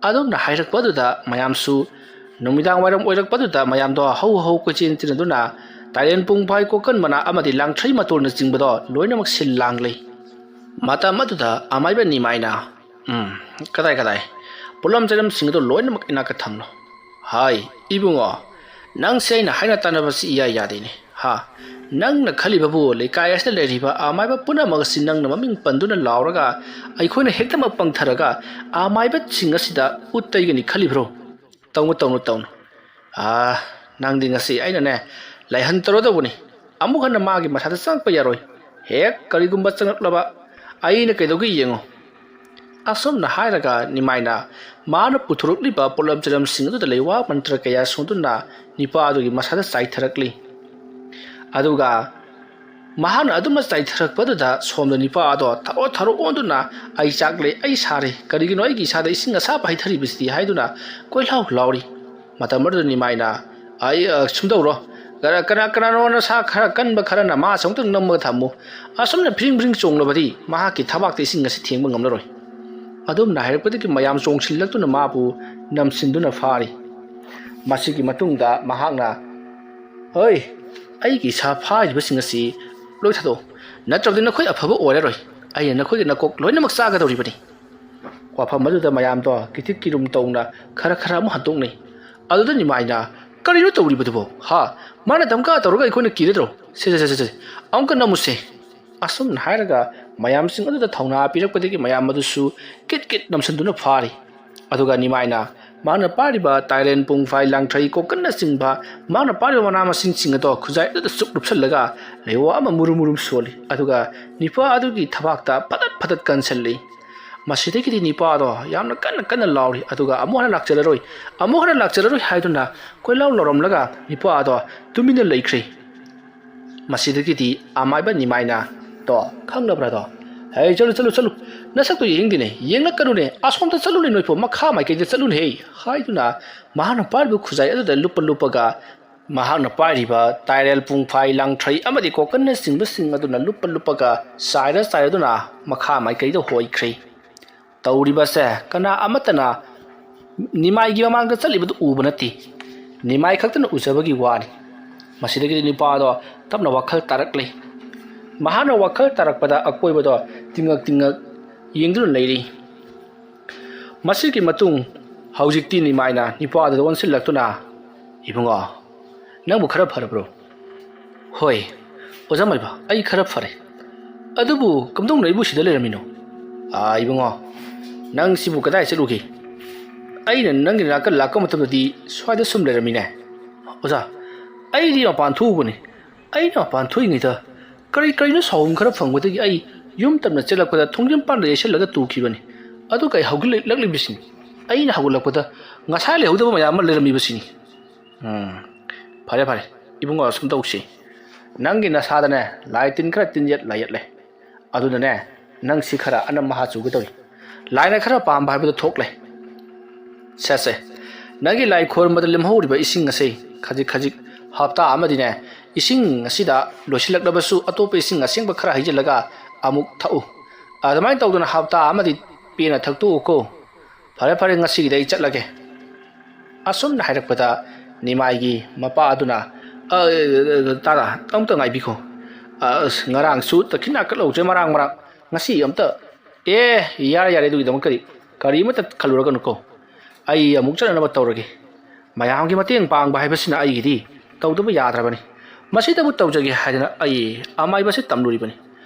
ꯑꯗꯨꯝꯅ ꯍꯥꯏꯔꯛꯄ ꯑꯗꯨꯗ ꯃꯌꯥꯝꯁꯨ, ꯅꯨꯃꯤꯗꯥꯡ ꯋꯥꯏꯔꯝ ꯑꯣꯏꯔꯛꯄ ꯑꯗꯨꯗ ꯃꯌꯥꯝꯗꯣ ꯍꯧ ꯍꯧ ꯀꯣꯏꯆꯦꯟ ꯆꯦꯟꯗꯨꯅ ꯇꯥꯏꯔꯦꯟ ꯄꯨꯡꯐꯥꯏ, ꯀꯣꯀꯟ ꯃꯅꯥ ꯑꯃꯗꯤ ꯂꯥꯡꯊ꯭ꯔꯩ ꯃꯇꯣꯜꯅꯆꯤꯡꯕꯗꯣ ꯂꯣꯏꯅꯃꯛ ꯁꯤꯜ ꯂꯥꯡꯂꯤ꯫ ꯃꯇꯝ ꯑꯗꯨꯗ ꯑꯃꯥꯏꯕ ꯅꯤꯃꯥꯏꯅ, "ꯎꯝ, ꯀꯗꯥꯏ ꯀꯗꯥꯏ? ꯄꯣꯠꯂꯝ ꯆꯩꯔꯝꯁꯤꯡ ꯑꯗꯨ ꯂꯣꯏꯅꯃꯛ ꯏꯅꯥꯛꯇ ꯊꯝꯂꯣ꯫" "ꯍꯥꯏ, ꯏꯕꯨꯡꯉꯣ, ꯅꯪꯁꯦ ꯑꯩꯅ ꯍꯥꯏꯅ ꯇꯥꯟꯅꯕꯁꯤ ꯏꯌꯥ ꯌꯥꯗꯦꯅꯦ꯫ ꯍꯥ? ꯅꯪꯅ ꯈꯜꯂꯤꯕꯕꯨ ꯂꯩꯀꯥꯏ ꯑꯁꯤꯗ ꯂꯩꯔꯤꯕ ꯑꯃꯥꯏꯕ ꯄꯨꯝꯅꯃꯛ ꯑꯁꯤ ꯅꯪꯅ ꯃꯃꯤꯡ ꯄꯟꯗꯨꯅ ꯂꯥꯎꯔꯒ ꯑꯩꯈꯣꯏꯅ ꯍꯦꯛꯇꯃꯛ ꯄꯪꯊꯔꯒ ꯑꯃꯥꯏꯕꯁꯤꯡ ꯑꯁꯤꯗ ꯎꯠ ꯇꯩꯒꯅꯤ ꯈꯜꯂꯤꯕ꯭ꯔꯣ? ꯇꯧꯅꯨ, ꯇꯧꯅꯨ, ꯇꯧꯅꯨ꯫ ꯑꯥ, ꯅꯪꯗꯤ ꯉꯁꯤ ꯑꯩꯅꯅꯦ, ꯂꯥꯏꯍꯟ ꯇꯧꯔꯗꯧꯕꯅꯤ꯫ ꯑꯃꯨꯛ ꯍꯟꯅ ꯃꯥꯒꯤ ꯃꯁꯥꯗ ꯆꯪꯉꯛꯄ ꯌꯥꯔꯣꯏ꯫ ꯍꯦꯛ ꯀꯔꯤꯒꯨꯝꯕ ꯆꯪꯂꯛꯂꯕ, ꯑꯩꯅ ꯀꯩꯗꯧꯒꯦ ꯌꯦꯡꯉꯨ꯫" ꯑꯁꯨꯝꯅ ꯍꯥꯏꯔꯒ ꯅꯤꯃꯥꯏꯅ ꯃꯥꯅ ꯄꯨꯊꯣꯔꯛꯂꯤꯕ ꯄꯣꯠꯂꯝ ꯆꯩꯔꯝꯁꯤꯡ ꯑꯗꯨꯗ ꯂꯩꯋꯥ ꯃꯟꯇ꯭ꯔ ꯀꯌꯥ ꯁꯣꯟꯗꯨꯅ ꯅꯤꯄꯥ ꯑꯗꯨꯒꯤ ꯃꯁꯥꯗ ꯆꯥꯏꯊꯔꯛꯂꯤ꯫ ꯑꯗꯨꯒ ꯃꯍꯥꯛꯅ ꯑꯗꯨꯃ ꯆꯥꯏꯊꯔꯛꯄꯗꯨꯗ ꯁꯣꯝꯗ ꯅꯤꯄꯥ ꯑꯗꯣ ꯊꯔꯣ ꯊꯔꯣ ꯑꯣꯟꯗꯨꯅ, "ꯑꯩ ꯆꯥꯛꯂꯦ, ꯑꯩ ꯁꯥꯔꯦ, ꯀꯔꯤꯒꯤꯅꯣ ꯑꯩꯒꯤ ꯏꯁꯥꯗ ꯏꯁꯤꯡ ꯑꯁꯥꯕ ꯍꯩꯊꯔꯤꯕꯁꯤꯗꯤ?" ꯍꯥꯏꯗꯨꯅ ꯀꯣꯏꯂꯥꯎ ꯂꯥꯎꯔꯤ꯫ ꯃꯇꯝ ꯑꯗꯨꯗ ꯅꯤꯃꯥꯏꯅ, "ꯑꯩ, ꯑ, ꯁꯨꯝꯗꯧꯔꯣ, ꯀꯅꯥ, ꯀꯅꯥ, ꯀꯅꯥꯅꯣ ꯅꯁꯥ ꯈꯔ ꯀꯟꯕ ꯈꯔꯅ ꯃꯥꯁꯦ ꯑꯃꯨꯛꯇꯪ ꯅꯝꯃꯒ ꯊꯝꯃꯨ꯫ ꯑꯁꯨꯝꯅ ꯐꯤꯔꯤꯡ ꯐꯤꯔꯤꯡ ꯆꯣꯡꯂꯕꯗꯤ ꯃꯍꯥꯛꯀꯤ ꯊꯕꯥꯛꯇ ꯏꯁꯤꯡ ꯑꯁꯤ ꯊꯦꯡꯕ ꯉꯝꯂꯔꯣꯏ꯫" ꯑꯗꯨꯝꯅ ꯍꯥꯏꯔꯛꯄꯗꯒꯤ ꯃꯌꯥꯝ ꯆꯣꯡꯁꯤꯜꯂꯛꯇꯨꯅ ꯃꯥꯕꯨ ꯅꯝꯁꯤꯟꯗꯨꯅ ꯐꯥꯔꯤ꯫ ꯃꯁꯤꯒꯤ ꯃꯇꯨꯡꯗ ꯃꯍꯥꯛꯅ, "ꯍꯣꯏ, ꯑꯩꯒꯤ ꯏꯁꯥ ꯐꯥꯔꯤꯕꯁꯤꯡ ꯑꯁꯤ ꯂꯣꯏ ꯊꯥꯗꯣꯛꯎ, ꯅꯠꯇ꯭ꯔꯕꯗꯤ ꯅꯈꯣꯏ ꯑꯐꯕ ꯑꯣꯏꯔꯔꯣꯏ꯫ ꯑꯩꯅ ꯅꯈꯣꯏꯒꯤ ꯅꯀꯣꯛ ꯂꯣꯏꯅꯃꯛ ꯆꯥꯒꯗꯧꯔꯤꯕꯅꯤ"꯫ ꯋꯥꯐꯝ ꯑꯗꯨꯗ ꯃꯌꯥꯝꯗꯣ ꯀꯤꯊꯤꯛ ꯀꯤꯔꯨꯝ ꯇꯧꯅ ꯈꯔ ꯈꯔ ꯑꯃꯨꯛ ꯍꯟꯗꯣꯛꯅꯩ꯫ ꯑꯗꯨꯗ ꯅꯤꯃꯥꯏꯅ, "ꯀꯔꯤꯅꯣ ꯇꯧꯔꯤꯕꯗꯨꯕꯣ? ꯍꯥ? ꯃꯥꯅ ꯗꯝꯀꯥ ꯇꯧꯔꯒ ꯑꯩꯈꯣꯏꯅ ꯀꯤꯔꯗ꯭ꯔꯣ? ꯁꯦ, ꯁꯦ, ꯁꯦ, ꯁꯦ, ꯁꯦ, ꯑꯃꯨꯛꯀ ꯅꯝꯃꯨꯁꯦ"꯫ ꯑꯁꯨꯝꯅ ꯍꯥꯏꯔꯒ ꯃꯌꯥꯝꯁꯤꯡ ꯑꯗꯨꯗ ꯊꯧꯅꯥ ꯄꯤꯔꯛꯄꯗꯒꯤ ꯃꯌꯥꯝ ꯑꯗꯨꯁꯨ ꯀꯤꯠ ꯀꯤꯠ ꯅꯝꯁꯤꯟꯗꯨꯅ ꯐꯥꯔꯤ꯫ ꯑꯗꯨꯒ ꯅꯤꯃꯥꯏꯅ ꯃꯥꯅ ꯄꯥꯏꯔꯤꯕ ꯇꯥꯏꯔꯦꯟ, ꯄꯨꯡꯐꯥꯏ, ꯂꯥꯡꯊ꯭ꯔꯩ, ꯀꯣꯀꯟꯅꯆꯤꯡꯕ ꯃꯥꯅ ꯄꯥꯏꯔꯤꯕ ꯃꯅꯥ ꯃꯁꯤꯡꯁꯤꯡ ꯑꯗꯣ ꯈꯨꯖꯥꯏ ꯑꯗꯨꯗ ꯆꯨꯞ ꯂꯨꯞꯁꯜꯂꯒ ꯂꯩꯋꯥ ꯑꯃ ꯃꯨꯔꯨꯝ ꯃꯨꯔꯨꯝ ꯁꯣꯜꯂꯤ꯫ ꯑꯗꯨꯒ ꯅꯤꯄꯥ ꯑꯗꯨꯒꯤ ꯊꯕꯥꯛꯇ ꯐꯗꯠ ꯐꯗꯠ ꯀꯟꯁꯤꯜꯂꯤ꯫ ꯃꯁꯤꯗꯒꯤꯗꯤ ꯅꯤꯄꯥꯗꯣ ꯌꯥꯝꯅ ꯀꯟꯅ ꯀꯟꯅ ꯂꯥꯎꯔꯤ꯫ ꯑꯗꯨꯒ "ꯑꯃꯨꯛ ꯍꯟꯅ ꯂꯥꯛꯆꯔꯔꯣꯏ, ꯑꯃꯨꯛ ꯍꯟꯅ ꯂꯥꯛꯆꯔꯔꯣꯏ" ꯍꯥꯏꯗꯨꯅ ꯀꯣꯏꯂꯥꯎ ꯂꯥꯎꯔꯝꯂꯒ ꯅꯤꯄꯥꯗꯣ ꯇꯨꯃꯤꯟꯅ ꯂꯩꯈ꯭ꯔꯦ꯫ ꯃꯁꯤꯗꯒꯤꯗꯤ ꯑꯃꯥꯏꯕ ꯅꯤꯃꯥꯏꯅ, "ꯇꯣ, ꯈꯪꯂꯕ꯭ꯔꯥ ꯇꯣ? ꯍꯦ, ꯆꯠꯂꯨ, ꯆꯠꯂꯨ, ꯆꯠꯂꯨ꯫ ꯅꯁꯛꯇꯨ ꯌꯦꯡꯅꯤꯡꯗꯦꯅꯦ, ꯌꯦꯡꯂꯛꯀꯅꯨꯅꯦ, ꯑꯁꯣꯝꯗ ꯆꯠꯂꯨꯅꯦ ꯅꯣꯏꯐꯧ, ꯃꯈꯥ ꯃꯥꯏꯀꯩꯗ ꯆꯠꯂꯨꯅꯦ ꯍꯦ" ꯍꯥꯏꯗꯨꯅ ꯃꯍꯥꯛꯅ ꯄꯥꯏꯔꯤꯕ ꯈꯨꯖꯥꯏ ꯑꯗꯨꯗ ꯂꯨꯞꯄ ꯂꯨꯞꯄꯒ ꯃꯍꯥꯛꯅ ꯄꯥꯏꯔꯤꯕ ꯇꯥꯏꯔꯦꯜ, ꯄꯨꯡꯐꯥꯏ, ꯂꯥꯡꯊ꯭ꯔꯩ ꯑꯃꯗꯤ ꯀꯣꯀꯟꯅꯆꯤꯡꯕꯁꯤꯡ ꯑꯗꯨꯅ ꯂꯨꯞꯄ ꯂꯨꯞꯄꯒ ꯆꯥꯏꯔ ꯆꯥꯏꯔꯗꯨꯅ ꯃꯈꯥ ꯃꯥꯏꯀꯩꯗ ꯍꯣꯏꯈ꯭ꯔꯦ꯫ ꯇꯧꯔꯤꯕ ꯑꯁꯦ ꯀꯅꯥ ꯑꯃꯠꯇꯅ ꯅꯤꯃꯥꯏꯒꯤ ꯃꯃꯥꯡꯗ ꯆꯠꯂꯤꯕꯗꯨ ꯎꯕ ꯅꯠꯇꯦ꯫ ꯅꯤꯃꯥꯏ ꯈꯛꯇꯅ ꯎꯖꯕꯒꯤ ꯋꯥꯅꯤ꯫ ꯃꯁꯤꯗꯒꯤꯗꯤ ꯅꯤꯄꯥꯗꯣ ꯇꯞꯅ ꯋꯥꯈꯜ ꯇꯥꯔꯛꯂꯦ꯫ ꯃꯍꯥꯛꯅ ꯋꯥꯈꯜ ꯇꯥꯔꯛꯄꯗ ꯑꯀꯣꯏꯕꯗꯣ ꯇꯤꯡꯉꯛ ꯇꯤꯡꯉꯛ ꯌꯦꯡꯗꯨꯅ ꯂꯩꯔꯤ꯫ ꯃꯁꯤꯒꯤ ꯃꯇꯨꯡ ꯍꯧꯖꯤꯛꯇꯤ ꯅꯤꯃꯥꯏꯅ ꯅꯤꯄꯥꯗꯨꯗ ꯑꯣꯟꯁꯤꯜꯂꯛꯇꯨꯅ, "ꯏꯕꯨꯡꯉꯣ, ꯅꯪꯕꯨ ꯈꯔ ꯐꯔꯕ꯭ꯔꯣ?" "ꯍꯣꯏ, ꯑꯣꯖꯥ ꯃꯥꯏꯕ, ꯑꯩ ꯈꯔ ꯐꯔꯦ꯫ ꯑꯗꯨꯕꯨ ꯀꯝꯗꯧꯅ ꯑꯩꯕꯨ ꯁꯤꯗ ꯂꯩꯔꯝꯃꯤꯅꯣ?" "ꯑꯥ, ꯏꯕꯨꯡꯉꯣ, ꯅꯪ ꯁꯤꯕꯨ ꯀꯗꯥꯏ ꯆꯠꯂꯨꯒꯦ? ꯑꯩꯅ ꯅꯪꯒꯤ ꯅꯥꯀꯜ ꯂꯥꯛꯄ ꯃꯇꯝꯗꯗꯤ ꯁ꯭ꯋꯥꯏꯗ ꯁꯨꯝ ꯂꯩꯔꯝꯃꯤꯅꯦ꯫" "ꯑꯣꯖꯥ, ꯑꯩꯗꯤ ꯃꯄꯥꯟ ꯊꯣꯛꯎꯕꯅꯤ꯫ ꯑꯩꯅ ꯃꯄꯥꯟ ꯊꯣꯛꯏꯉꯩꯗ ꯀꯔꯤ ꯀꯔꯤꯅꯣ ꯁꯥꯎꯍꯨꯝ ꯈꯔ ꯐꯪꯕꯗꯒꯤ ꯑꯩ ꯌꯨꯝ ꯇꯝꯅ ꯆꯦꯜꯂꯛꯄꯗ ꯊꯣꯡꯖꯤꯟ ꯄꯥꯟꯗ ꯌꯩꯁꯜꯂꯒ ꯇꯨꯈꯤꯕꯅꯤ꯫ ꯑꯗꯨꯒ ꯑꯩ ꯍꯧꯒꯠꯂꯛꯂꯤꯕꯁꯤꯅꯤ꯫ ꯑꯩꯅ ꯍꯧꯒꯠꯂꯛꯄꯗ ꯉꯁꯥꯏ ꯂꯩꯍꯧꯗꯕ ꯃꯌꯥꯝ ꯑꯃ ꯂꯩꯔꯝꯃꯤꯕꯁꯤꯅꯤ꯫" "ꯎꯝ, ꯐꯔꯦ, ꯐꯔꯦ꯫ ꯏꯕꯨꯡꯉꯣ, ꯑꯁꯨꯝ ꯇꯧꯁꯤ꯫ ꯅꯪꯒꯤ ꯅꯁꯥꯗꯅꯦ ꯂꯥꯏ ꯇꯤꯟ ꯈꯔ ꯇꯤꯟ ꯌꯦꯠ ꯂꯥꯏ ꯌꯦꯠꯂꯦ꯫ ꯑꯗꯨꯅꯅꯦ, ꯅꯪ ꯁꯤ ꯈꯔ ꯑꯅꯝ ꯑꯍꯥ ꯆꯨꯒꯦ ꯇꯧꯏ꯫ ꯂꯥꯏꯅ ꯈꯔ ꯄꯥꯝꯕ ꯍꯥꯏꯕꯗꯨ ꯊꯣꯛꯂꯦ꯫ ꯁꯦ, ꯁꯦ, ꯅꯪꯒꯤ ꯂꯥꯏ ꯈꯣꯏꯔꯝꯕꯗ ꯂꯦꯝꯍꯧꯔꯤꯕ ꯏꯁꯤꯡ ꯑꯁꯤ ꯈꯖꯤꯛ ꯈꯖꯤꯛ ꯍꯞꯇꯥ ꯑꯃꯗꯤꯅꯦ, ꯏꯁꯤꯡ ꯑꯁꯤꯗ ꯂꯣꯏꯁꯤꯜꯂꯛꯂꯕꯁꯨ ꯑꯇꯣꯞꯄ ꯏꯁꯤꯡ ꯑꯁꯦꯡꯕ ꯈꯔ ꯍꯩꯖꯤꯜꯂꯒ ꯑꯃꯨꯛ ꯊꯛꯎ꯫ ꯑꯗꯨꯃꯥꯏꯅ ꯇꯧꯗꯅ ꯍꯞꯇꯥ ꯑꯃꯗꯤ ꯄꯦꯟꯅ ꯊꯛꯇꯣꯛꯎꯀꯣ꯫ ꯐꯔꯦ ꯐꯔꯦ, ꯉꯁꯤꯒꯤꯗꯤ ꯑꯩ ꯆꯠꯂꯒꯦ꯫ ꯑꯁꯨꯝꯅ ꯍꯥꯏꯔꯛꯄꯗ ꯅꯤꯃꯥꯏꯒꯤ ꯃꯄꯥ ꯑꯗꯨꯅ, "ꯑ, ꯇꯥꯗ, ꯑꯃꯨꯛꯇ ꯉꯥꯏꯕꯤꯈꯣ꯫ ꯑ, ꯑꯁ, ꯉꯔꯥꯡꯁꯨ ꯇꯈꯤꯅ ꯀꯠꯍꯧꯗ꯭ꯔꯦ ꯃꯔꯥꯡ ꯃꯔꯥꯡ꯫ ꯉꯁꯤ ꯑꯝꯇ, ꯑꯦ, ꯌꯥꯔꯦ ꯌꯥꯔꯦ, ꯑꯗꯨꯒꯤꯗꯃꯛꯇꯗꯤ ꯀꯔꯤ ꯑꯃꯠꯇ ꯈꯜꯂꯨꯔꯒꯅꯨꯀꯣ꯫ ꯑꯩ ꯑꯃꯨꯛ ꯆꯠꯅꯅꯕ ꯇꯧꯔꯒꯦ꯫ ꯃꯌꯥꯝꯒꯤ ꯃꯇꯦꯡ ꯄꯥꯡꯕ ꯍꯥꯏꯕꯁꯤꯅ ꯑꯩꯒꯤꯗꯤ ꯇꯧꯗꯕ ꯌꯥꯗ꯭ꯔꯕꯅꯤ꯫ ꯃꯁꯤꯗꯕꯨ ꯇꯧꯖꯒꯦ ꯍꯥꯏꯗꯅ ꯑꯩ ꯑꯃꯥꯏꯕꯁꯤ ꯇꯝꯂꯨꯔꯤꯕꯅꯤ꯫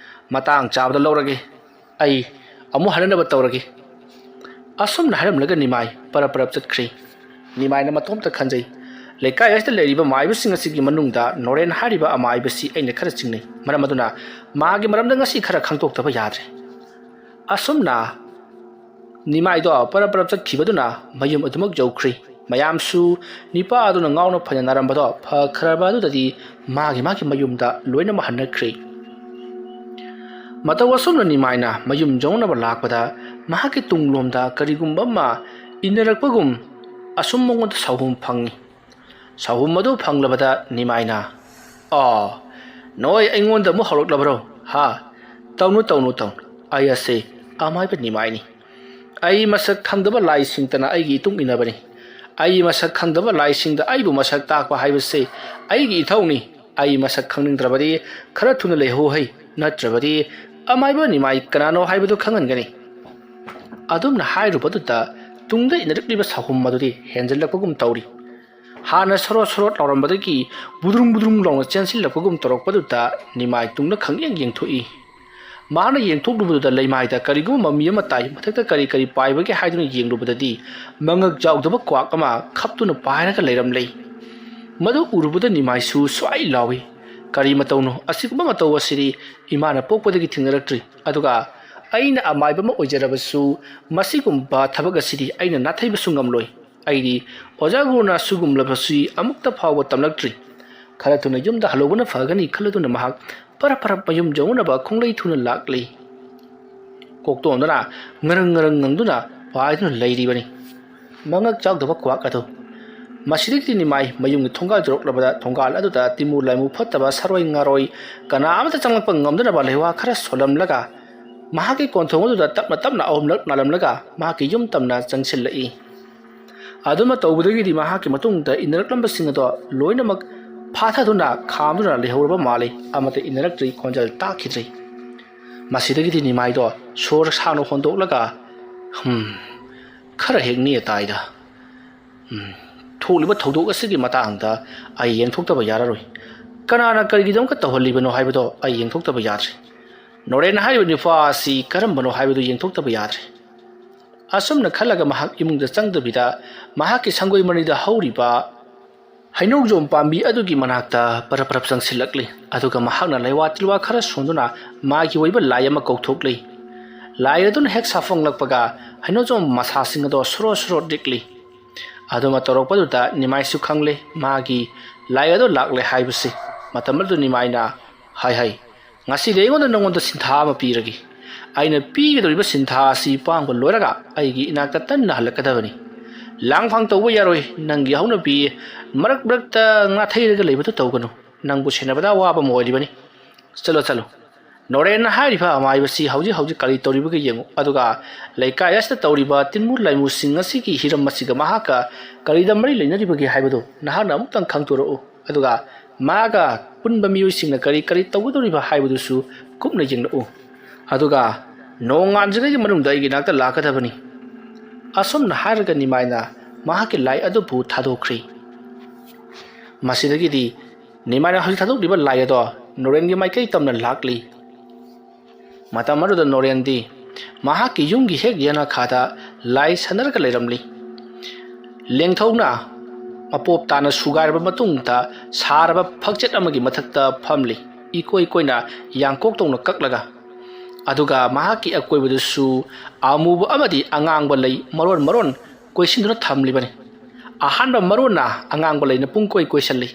ꯃꯇꯥꯡ ꯆꯥꯕꯗ ꯂꯧꯔꯒꯦ꯫ ꯑꯩ ꯑꯃꯨꯛ ꯍꯜꯂꯅꯕ ꯇꯧꯔꯒꯦ꯫" ꯑꯁꯨꯝꯅ ꯍꯥꯏꯔꯝꯂꯒ ꯅꯤꯃꯥꯏ ꯄꯔꯞ ꯄꯔꯞ ꯆꯠꯈ꯭ꯔꯦ꯫ ꯅꯤꯃꯥꯏꯅ ꯃꯇꯣꯝꯇ ꯈꯟꯖꯩ, "ꯂꯩꯀꯥꯏ ꯑꯁꯤꯗ ꯂꯩꯔꯤꯕ ꯃꯥꯏꯕꯁꯤꯡ ꯑꯁꯤꯒꯤ ꯃꯅꯨꯡꯗ ꯅꯣꯔꯦꯟ ꯍꯥꯏꯔꯤꯕ ꯑꯃꯥꯏꯕꯁꯤ ꯑꯩꯅ ꯈꯔ ꯆꯤꯡꯅꯩ꯫ ꯃꯔꯝ ꯑꯗꯨꯅ ꯃꯥꯒꯤ ꯃꯔꯝꯗ ꯉꯁꯤ ꯈꯔ ꯈꯪꯗꯣꯛꯇꯕ ꯌꯥꯗ꯭ꯔꯦ꯫" ꯑꯁꯨꯝꯅ ꯅꯤꯃꯥꯏꯗꯣ ꯄꯔꯞ ꯄꯔꯞ ꯆꯠꯈꯤꯕꯗꯨꯅ ꯃꯌꯨꯝ ꯑꯗꯨꯃꯛ ꯌꯧꯈ꯭ꯔꯦ꯫ ꯃꯌꯥꯝꯁꯨ ꯅꯤꯄꯥ ꯑꯗꯨꯅ ꯉꯥꯎꯅ ꯐꯅ ꯅꯥꯔꯝꯕꯗꯣ ꯐꯈ꯭ꯔꯕ ꯑꯗꯨꯗꯗꯤ ꯃꯥꯒꯤ ꯃꯥꯒꯤ ꯃꯌꯨꯝꯗ ꯂꯣꯏꯅꯃꯛ ꯍꯟꯅꯈ꯭ꯔꯦ꯫ ꯃꯇꯧ ꯑꯁꯨꯝꯅ ꯅꯤꯃꯥꯏꯅ ꯃꯌꯨꯝ ꯌꯧꯅꯕ ꯂꯥꯛꯄꯗ ꯃꯍꯥꯛꯀꯤ ꯇꯨꯡꯂꯣꯝꯗ ꯀꯔꯤꯒꯨꯝꯕ ꯑꯃ ꯏꯟꯅꯔꯛꯄꯒꯨꯝ ꯑꯁꯨꯝ ꯃꯉꯣꯟꯗ ꯁꯥꯎꯍꯨꯝ ꯐꯪꯏ꯫ ꯁꯥꯎꯍꯨꯝ ꯑꯗꯨ ꯐꯪꯂꯕꯗ ꯅꯤꯃꯥꯏꯅ, "ꯑꯣ, ꯅꯣꯏ ꯑꯩꯉꯣꯟꯗ ꯑꯃꯨꯛ ꯍꯧꯔꯛꯂꯕ꯭ꯔꯣ? ꯍꯥ? ꯇꯧꯅꯨ, ꯇꯧꯅꯨ, ꯇꯧꯅꯨ꯫ ꯑꯩ ꯑꯁꯦ ꯑꯃꯥꯏꯕ ꯅꯤꯃꯥꯏꯅꯤ꯫ ꯑꯩ ꯃꯁꯛ ꯈꯪꯗꯕ ꯂꯥꯏꯁꯤꯡꯇꯅ ꯑꯩꯒꯤ ꯏꯇꯨꯡ ꯏꯟꯅꯕꯅꯤ꯫ ꯑꯩ ꯃꯁꯛ ꯈꯪꯗꯕ ꯂꯥꯏꯁꯤꯡꯗ ꯑꯩꯕꯨ ꯃꯁꯛ ꯇꯥꯛꯄ ꯍꯥꯏꯕꯁꯦ ꯑꯩꯒꯤ ꯏꯊꯧꯅꯤ꯫ ꯑꯩ ꯃꯁꯛ ꯈꯪꯅꯤꯡꯗ꯭ꯔꯕꯗꯤ ꯈꯔ ꯊꯨꯅ ꯂꯩꯍꯧ ꯍꯩ, ꯅꯠꯇ꯭ꯔꯕꯗꯤ ꯑꯃꯥꯏꯕ ꯅꯤꯃꯥꯏ ꯀꯅꯥꯅꯣ ꯍꯥꯏꯕꯗꯨ ꯈꯪꯍꯟꯒꯅꯤ꯫" ꯑꯗꯨꯝꯅ ꯍꯥꯏꯔꯨꯕꯗꯨꯗ ꯇꯨꯡꯗ ꯏꯟꯅꯔꯛꯂꯤꯕ ꯁꯥꯍꯨꯝ ꯑꯗꯨꯗꯤ ꯍꯦꯟꯖꯜꯂꯛꯄꯒꯨꯝ ꯇꯧꯔꯤ꯫ ꯍꯥꯟꯅ ꯁꯣꯔꯣꯠ ꯁꯣꯔꯣꯠ ꯂꯥꯎꯔꯝꯕꯗꯒꯤ ꯕꯨꯗ꯭ꯔꯨꯡ ꯕꯨꯗ꯭ꯔꯨꯡ ꯂꯥꯎꯅ ꯆꯦꯟꯁꯤꯜꯂꯛꯄꯒꯨꯝ ꯇꯧꯔꯛꯄꯗꯨꯗ ꯅꯤꯃꯥꯏ ꯇꯨꯡꯗ ꯈꯪꯌꯦꯡ ꯌꯦꯡꯊꯣꯛꯏ꯫ ꯃꯥꯅ ꯌꯦꯡꯊꯣꯛꯂꯨꯕꯗꯨꯗ ꯂꯩꯃꯥꯏꯗ ꯀꯔꯤꯒꯨꯝꯕ ꯃꯃꯤ ꯑꯃ ꯇꯥꯏ꯫ ꯃꯊꯛꯇ ꯀꯔꯤ ꯀꯔꯤ ꯄꯥꯏꯕꯒꯦ ꯍꯥꯏꯗꯨꯅ ꯌꯦꯡꯂꯨꯕꯗꯗꯤ ꯃꯉꯛ ꯆꯥꯎꯗꯕ ꯀ꯭ꯋꯥꯛ ꯑꯃ ꯈꯞꯇꯨꯅ ꯄꯥꯏꯔꯒ ꯂꯩꯔꯝꯂꯦ꯫ ꯃꯗꯨ ꯎꯔꯨꯕꯗ ꯅꯤꯃꯥꯏꯁꯨ ꯁ꯭ꯋꯥꯏ ꯂꯥꯎꯏ꯫ "ꯀꯔꯤ ꯃꯇꯧꯅꯣ? ꯑꯁꯤꯒꯨꯝꯕ ꯃꯇꯧ ꯑꯁꯤꯗꯤ ꯏꯃꯥꯅ ꯄꯣꯛꯄꯗꯒꯤ ꯊꯦꯡꯅꯔꯛꯇ꯭ꯔꯤ꯫ ꯑꯗꯨꯒ ꯑꯩꯅ ꯑꯃꯥꯏꯕ ꯑꯃ ꯑꯣꯏꯖꯔꯕꯁꯨ ꯃꯁꯤꯒꯨꯝꯕ ꯊꯕꯛ ꯑꯁꯤꯗꯤ ꯑꯩꯅ ꯅꯥꯊꯩꯕꯁꯨ ꯉꯝꯂꯣꯏ꯫ ꯑꯩꯗꯤ ꯑꯣꯖꯥ ꯒꯨꯔꯨꯅ ꯑꯁꯤꯒꯨꯝꯂꯕꯁꯤ ꯑꯃꯨꯛꯇ ꯐꯥꯎꯕ ꯇꯝꯂꯛꯇ꯭ꯔꯤ꯫ ꯈꯔ ꯊꯨꯅ ꯌꯨꯝꯗ ꯍꯜꯍꯧꯕꯅ ꯐꯒꯅꯤ" ꯈꯜꯂꯗꯨꯅ ꯃꯍꯥꯛ ꯐꯔ ꯐꯔ ꯃꯌꯨꯝ ꯌꯧꯅꯕ ꯈꯣꯡꯂꯩ ꯊꯨꯅ ꯂꯥꯛꯂꯤ꯫ ꯀꯣꯛꯇꯣꯟꯗꯨꯅ ꯉꯔꯪ ꯉꯔꯪ ꯉꯪꯗꯨꯅ ꯄꯥꯏꯗꯨꯅ ꯂꯩꯔꯤꯕꯅꯤ꯫ ꯃꯉꯛ ꯆꯥꯎꯗꯕ ꯀ꯭ꯋꯥꯛ ꯑꯗꯨ꯫ ꯃꯁꯤꯗꯒꯤꯗꯤ ꯅꯤꯃꯥꯏ ꯃꯌꯨꯝꯒꯤ ꯊꯣꯡꯒꯥꯜ ꯌꯧꯔꯛꯂꯕꯗ ꯊꯣꯡꯒꯥꯜ ꯑꯗꯨꯗ ꯇꯤꯃꯨ ꯂꯥꯏꯃꯨ ꯐꯠꯇꯕ ꯁꯔꯣꯏ ꯉꯥꯔꯣꯏ ꯀꯅꯥ ꯑꯃꯠꯇ ꯆꯪꯂꯛꯄ ꯉꯝꯗꯅꯕ ꯂꯩꯋꯥ ꯈꯔ ꯁꯣꯜꯂꯝꯂꯒ ꯃꯍꯥꯛꯀꯤ ꯀꯣꯟꯊꯣꯡ ꯑꯗꯨꯗ ꯇꯞꯅ ꯇꯞꯅ ꯑꯍꯨꯝꯂꯛ ꯅꯥꯜꯂꯝꯂꯒ ꯃꯍꯥꯛꯀꯤ ꯌꯨꯝ ꯇꯝꯅ ꯆꯪꯁꯤꯜꯂꯛꯏ꯫ ꯑꯗꯨꯃ ꯇꯧꯕꯗꯒꯤꯗꯤ ꯃꯍꯥꯛꯀꯤ ꯃꯇꯨꯡꯗ ꯏꯟꯅꯔꯛꯂꯝꯕꯁꯤꯡ ꯑꯗꯣ ꯂꯣꯏꯅꯃꯛ ꯐꯥꯊꯗꯨꯅ ꯈꯥꯝꯗꯨꯅ ꯂꯩꯍꯧꯔꯕ ꯃꯥꯜꯂꯤ꯫ ꯑꯃꯠꯇ ꯏꯟꯅꯔꯛꯇ꯭ꯔꯤ, ꯈꯣꯟꯖꯦꯜ ꯇꯥꯈꯤꯗ꯭ꯔꯤ꯫ ꯃꯁꯤꯗꯒꯤꯗꯤ ꯅꯤꯃꯥꯏꯗꯣ ꯁꯣꯔ ꯁꯥꯡꯅ ꯍꯣꯟꯗꯣꯛꯂꯒ, "ꯍꯝ, ꯈꯔ ꯍꯦꯛ ꯅꯦ ꯇꯥꯏꯗ꯫ ꯎꯝ, ꯊꯣꯛꯂꯤꯕ ꯊꯧꯗꯣꯛ ꯑꯁꯤꯒꯤ ꯃꯇꯥꯡꯗ ꯑꯩ ꯌꯦꯡꯊꯣꯛꯇꯕ ꯌꯥꯔꯔꯣꯏ꯫ ꯀꯅꯥꯅ ꯀꯔꯤꯒꯤꯗꯃꯛꯇ ꯇꯧꯍꯜꯂꯤꯕꯅꯣ ꯍꯥꯏꯕꯗꯣ ꯑꯩ ꯌꯦꯡꯊꯣꯛꯇꯕ ꯌꯥꯗ꯭ꯔꯦ꯫ ꯅꯣꯔꯦꯟ ꯍꯥꯏꯔꯤꯕ ꯅꯨꯄꯥ ꯑꯁꯤ ꯀꯔꯝꯕꯅꯣ ꯍꯥꯏꯕꯗꯨ ꯌꯦꯡꯊꯣꯛꯇꯕ ꯌꯥꯗ꯭ꯔꯦ꯫" ꯑꯁꯨꯝꯅ ꯈꯜꯂꯒ ꯃꯍꯥꯛ ꯏꯃꯨꯡꯗ ꯆꯪꯗꯕꯤꯗ ꯃꯍꯥꯛꯀꯤ ꯁꯪꯒꯣꯏ ꯃꯅꯤꯡꯗ ꯍꯧꯔꯤꯕ ꯍꯩꯅꯧꯖꯣꯝ ꯄꯥꯝꯕꯤ ꯑꯗꯨꯒꯤ ꯃꯅꯥꯛꯇ ꯄꯔꯞ ꯄꯔꯞ ꯆꯪꯁꯤꯜꯂꯛꯂꯤ꯫ ꯑꯗꯨꯒ ꯃꯍꯥꯛꯅ ꯂꯩꯋꯥ ꯇꯤꯜꯋꯥ ꯈꯔ ꯁꯣꯟꯗꯨꯅ ꯃꯥꯒꯤ ꯑꯣꯏꯕ ꯂꯥꯏ ꯑꯃ ꯀꯧꯊꯣꯛꯂꯤ꯫ ꯂꯥꯏ ꯑꯗꯨꯅ ꯍꯦꯛ ꯁꯥꯐꯪꯂꯛꯄꯒ ꯍꯩꯅꯧꯖꯣꯝ ꯃꯁꯥꯁꯤꯡ ꯑꯗꯣ ꯁꯣꯔꯣ ꯁꯣꯔꯣ ꯅꯤꯛꯂꯤ꯫ ꯑꯗꯨꯃ ꯇꯧꯔꯛꯄꯗꯨꯗ ꯅꯤꯃꯥꯏꯁꯨ ꯈꯪꯂꯦ ꯃꯥꯒꯤ ꯂꯥꯏ ꯑꯗꯣ ꯂꯥꯛꯂꯦ ꯍꯥꯏꯕꯁꯤ꯫ ꯃꯇꯝ ꯑꯗꯨ ꯅꯤꯃꯥꯏꯅ, "ꯍꯥꯏ ꯍꯥꯏ, ꯉꯁꯤꯗꯤ ꯑꯩꯉꯣꯟꯗ ꯅꯉꯣꯟꯗ ꯁꯤꯟꯊꯥ ꯑꯃ ꯄꯤꯔꯒꯦ꯫ ꯑꯩꯅ ꯄꯤꯒꯗꯧꯔꯤꯕ ꯁꯤꯟꯊꯥ ꯑꯁꯤ ꯄꯥꯡꯕ ꯂꯣꯏꯔꯒ ꯑꯩꯒꯤ ꯏꯅꯥꯛꯇ ꯇꯟꯅ ꯍꯜꯂꯛꯀꯗꯕꯅꯤ꯫ ꯂꯥꯡꯐꯥꯡ ꯇꯧꯕ ꯌꯥꯔꯣꯏ꯫ ꯅꯪꯒꯤ ꯍꯧꯅꯕꯤ ꯃꯔꯛ ꯃꯔꯛꯇ ꯉꯥꯊꯩꯔꯒ ꯂꯩꯕꯗꯨ ꯇꯧꯒꯅꯨ꯫ ꯅꯪꯕꯨ ꯁꯦꯟꯅꯕꯗ ꯑꯋꯥꯕ ꯑꯃ ꯑꯣꯏꯔꯤꯕꯅꯤ꯫ ꯆꯠꯂꯣ, ꯆꯠꯂꯣ꯫" ꯅꯣꯔꯦꯟꯅ ꯍꯥꯏꯔꯤꯕ ꯑꯃꯥꯏꯕꯁꯤ ꯍꯧꯖꯤꯛ ꯍꯧꯖꯤꯛ ꯀꯔꯤ ꯇꯧꯔꯤꯕꯒꯦ ꯌꯦꯡꯉꯨ, ꯑꯗꯨꯒ ꯂꯩꯀꯥꯏ ꯑꯁꯤꯗ ꯇꯧꯔꯤꯕ ꯇꯤꯟꯃꯨ ꯂꯥꯏꯃꯨꯁꯤꯡ ꯑꯁꯤꯒꯤ ꯍꯤꯔꯝ ꯑꯁꯤꯒ ꯃꯍꯥꯛꯀ ꯀꯔꯤꯗ ꯃꯔꯤ ꯂꯩꯅꯔꯤꯕꯒꯦ ꯍꯥꯏꯕꯗꯨ ꯅꯍꯥꯛꯅ ꯑꯃꯨꯛꯇꯪ ꯈꯪꯗꯣꯔꯛꯎ꯫ ꯑꯗꯨꯒ ꯃꯥꯒ ꯄꯨꯟꯕ ꯃꯤꯑꯣꯏꯁꯤꯡꯅ ꯀꯔꯤ ꯀꯔꯤ ꯇꯧꯒꯗꯧꯔꯤꯕ ꯍꯥꯏꯕꯗꯨꯁꯨ ꯀꯨꯞꯅ ꯌꯦꯡꯂꯛꯎ꯫ ꯑꯗꯨꯒ ꯅꯣꯡꯉꯥꯟꯗ꯭ꯔꯤꯉꯩꯒꯤ ꯃꯅꯨꯡꯗ ꯑꯩꯒꯤ ꯅꯥꯛꯇ ꯂꯥꯛꯀꯗꯕꯅꯤ꯫ ꯑꯁꯨꯝꯅ ꯍꯥꯏꯔꯒ ꯅꯤꯃꯥꯏꯅ ꯃꯍꯥꯛꯀꯤ ꯂꯥꯏ ꯑꯗꯨꯕꯨ ꯊꯥꯗꯣꯛꯈ꯭ꯔꯤ꯫ ꯃꯁꯤꯗꯒꯤꯗꯤ ꯅꯤꯃꯥꯏꯅ ꯍꯧꯖꯤꯛ ꯊꯥꯗꯣꯛꯂꯤꯕ ꯂꯥꯏ ꯑꯗꯣ ꯅꯣꯔꯦꯟꯒꯤ ꯃꯥꯏꯀꯩ ꯇꯝꯅ ꯂꯥꯛꯂꯤ꯫ ꯃꯇꯝ ꯑꯗꯨꯗ ꯅꯣꯔꯦꯟꯗꯤ ꯃꯍꯥꯛꯀꯤ ꯌꯨꯝꯒꯤ ꯍꯦꯛ ꯌꯦꯅꯈꯥꯗ ꯂꯥꯏ ꯁꯥꯟꯅꯔꯒ ꯂꯩꯔꯝꯂꯤ꯫ ꯂꯦꯡꯊꯧꯅ ꯃꯄꯣꯞ ꯇꯥꯅ ꯁꯨꯒꯥꯏꯔꯕ ꯃꯇꯨꯡꯗ ꯁꯥꯔꯕ ꯐꯛꯆꯦꯠ ꯑꯃꯒꯤ ꯃꯊꯛꯇ ꯐꯝꯂꯤ, ꯏꯀꯣꯏ ꯀꯣꯏꯅ ꯌꯥꯡꯀꯣꯛ ꯇꯧꯅ ꯀꯛꯂꯒ꯫ ꯑꯗꯨꯒ ꯃꯍꯥꯛꯀꯤ ꯑꯀꯣꯏꯕꯗꯁꯨ ꯑꯃꯨꯕ ꯑꯃꯗꯤ ꯑꯉꯥꯡꯕ ꯂꯩ ꯃꯔꯣꯟ ꯃꯔꯣꯟ ꯀꯣꯏꯁꯤꯟꯗꯨꯅ ꯊꯝꯂꯤꯕꯅꯤ꯫ ꯑꯍꯥꯟꯕ ꯃꯔꯣꯟꯅ ꯑꯉꯥꯡꯕ ꯂꯩꯅ ꯄꯨꯡꯀꯣꯏ ꯀꯣꯏꯁꯤꯜꯂꯤ꯫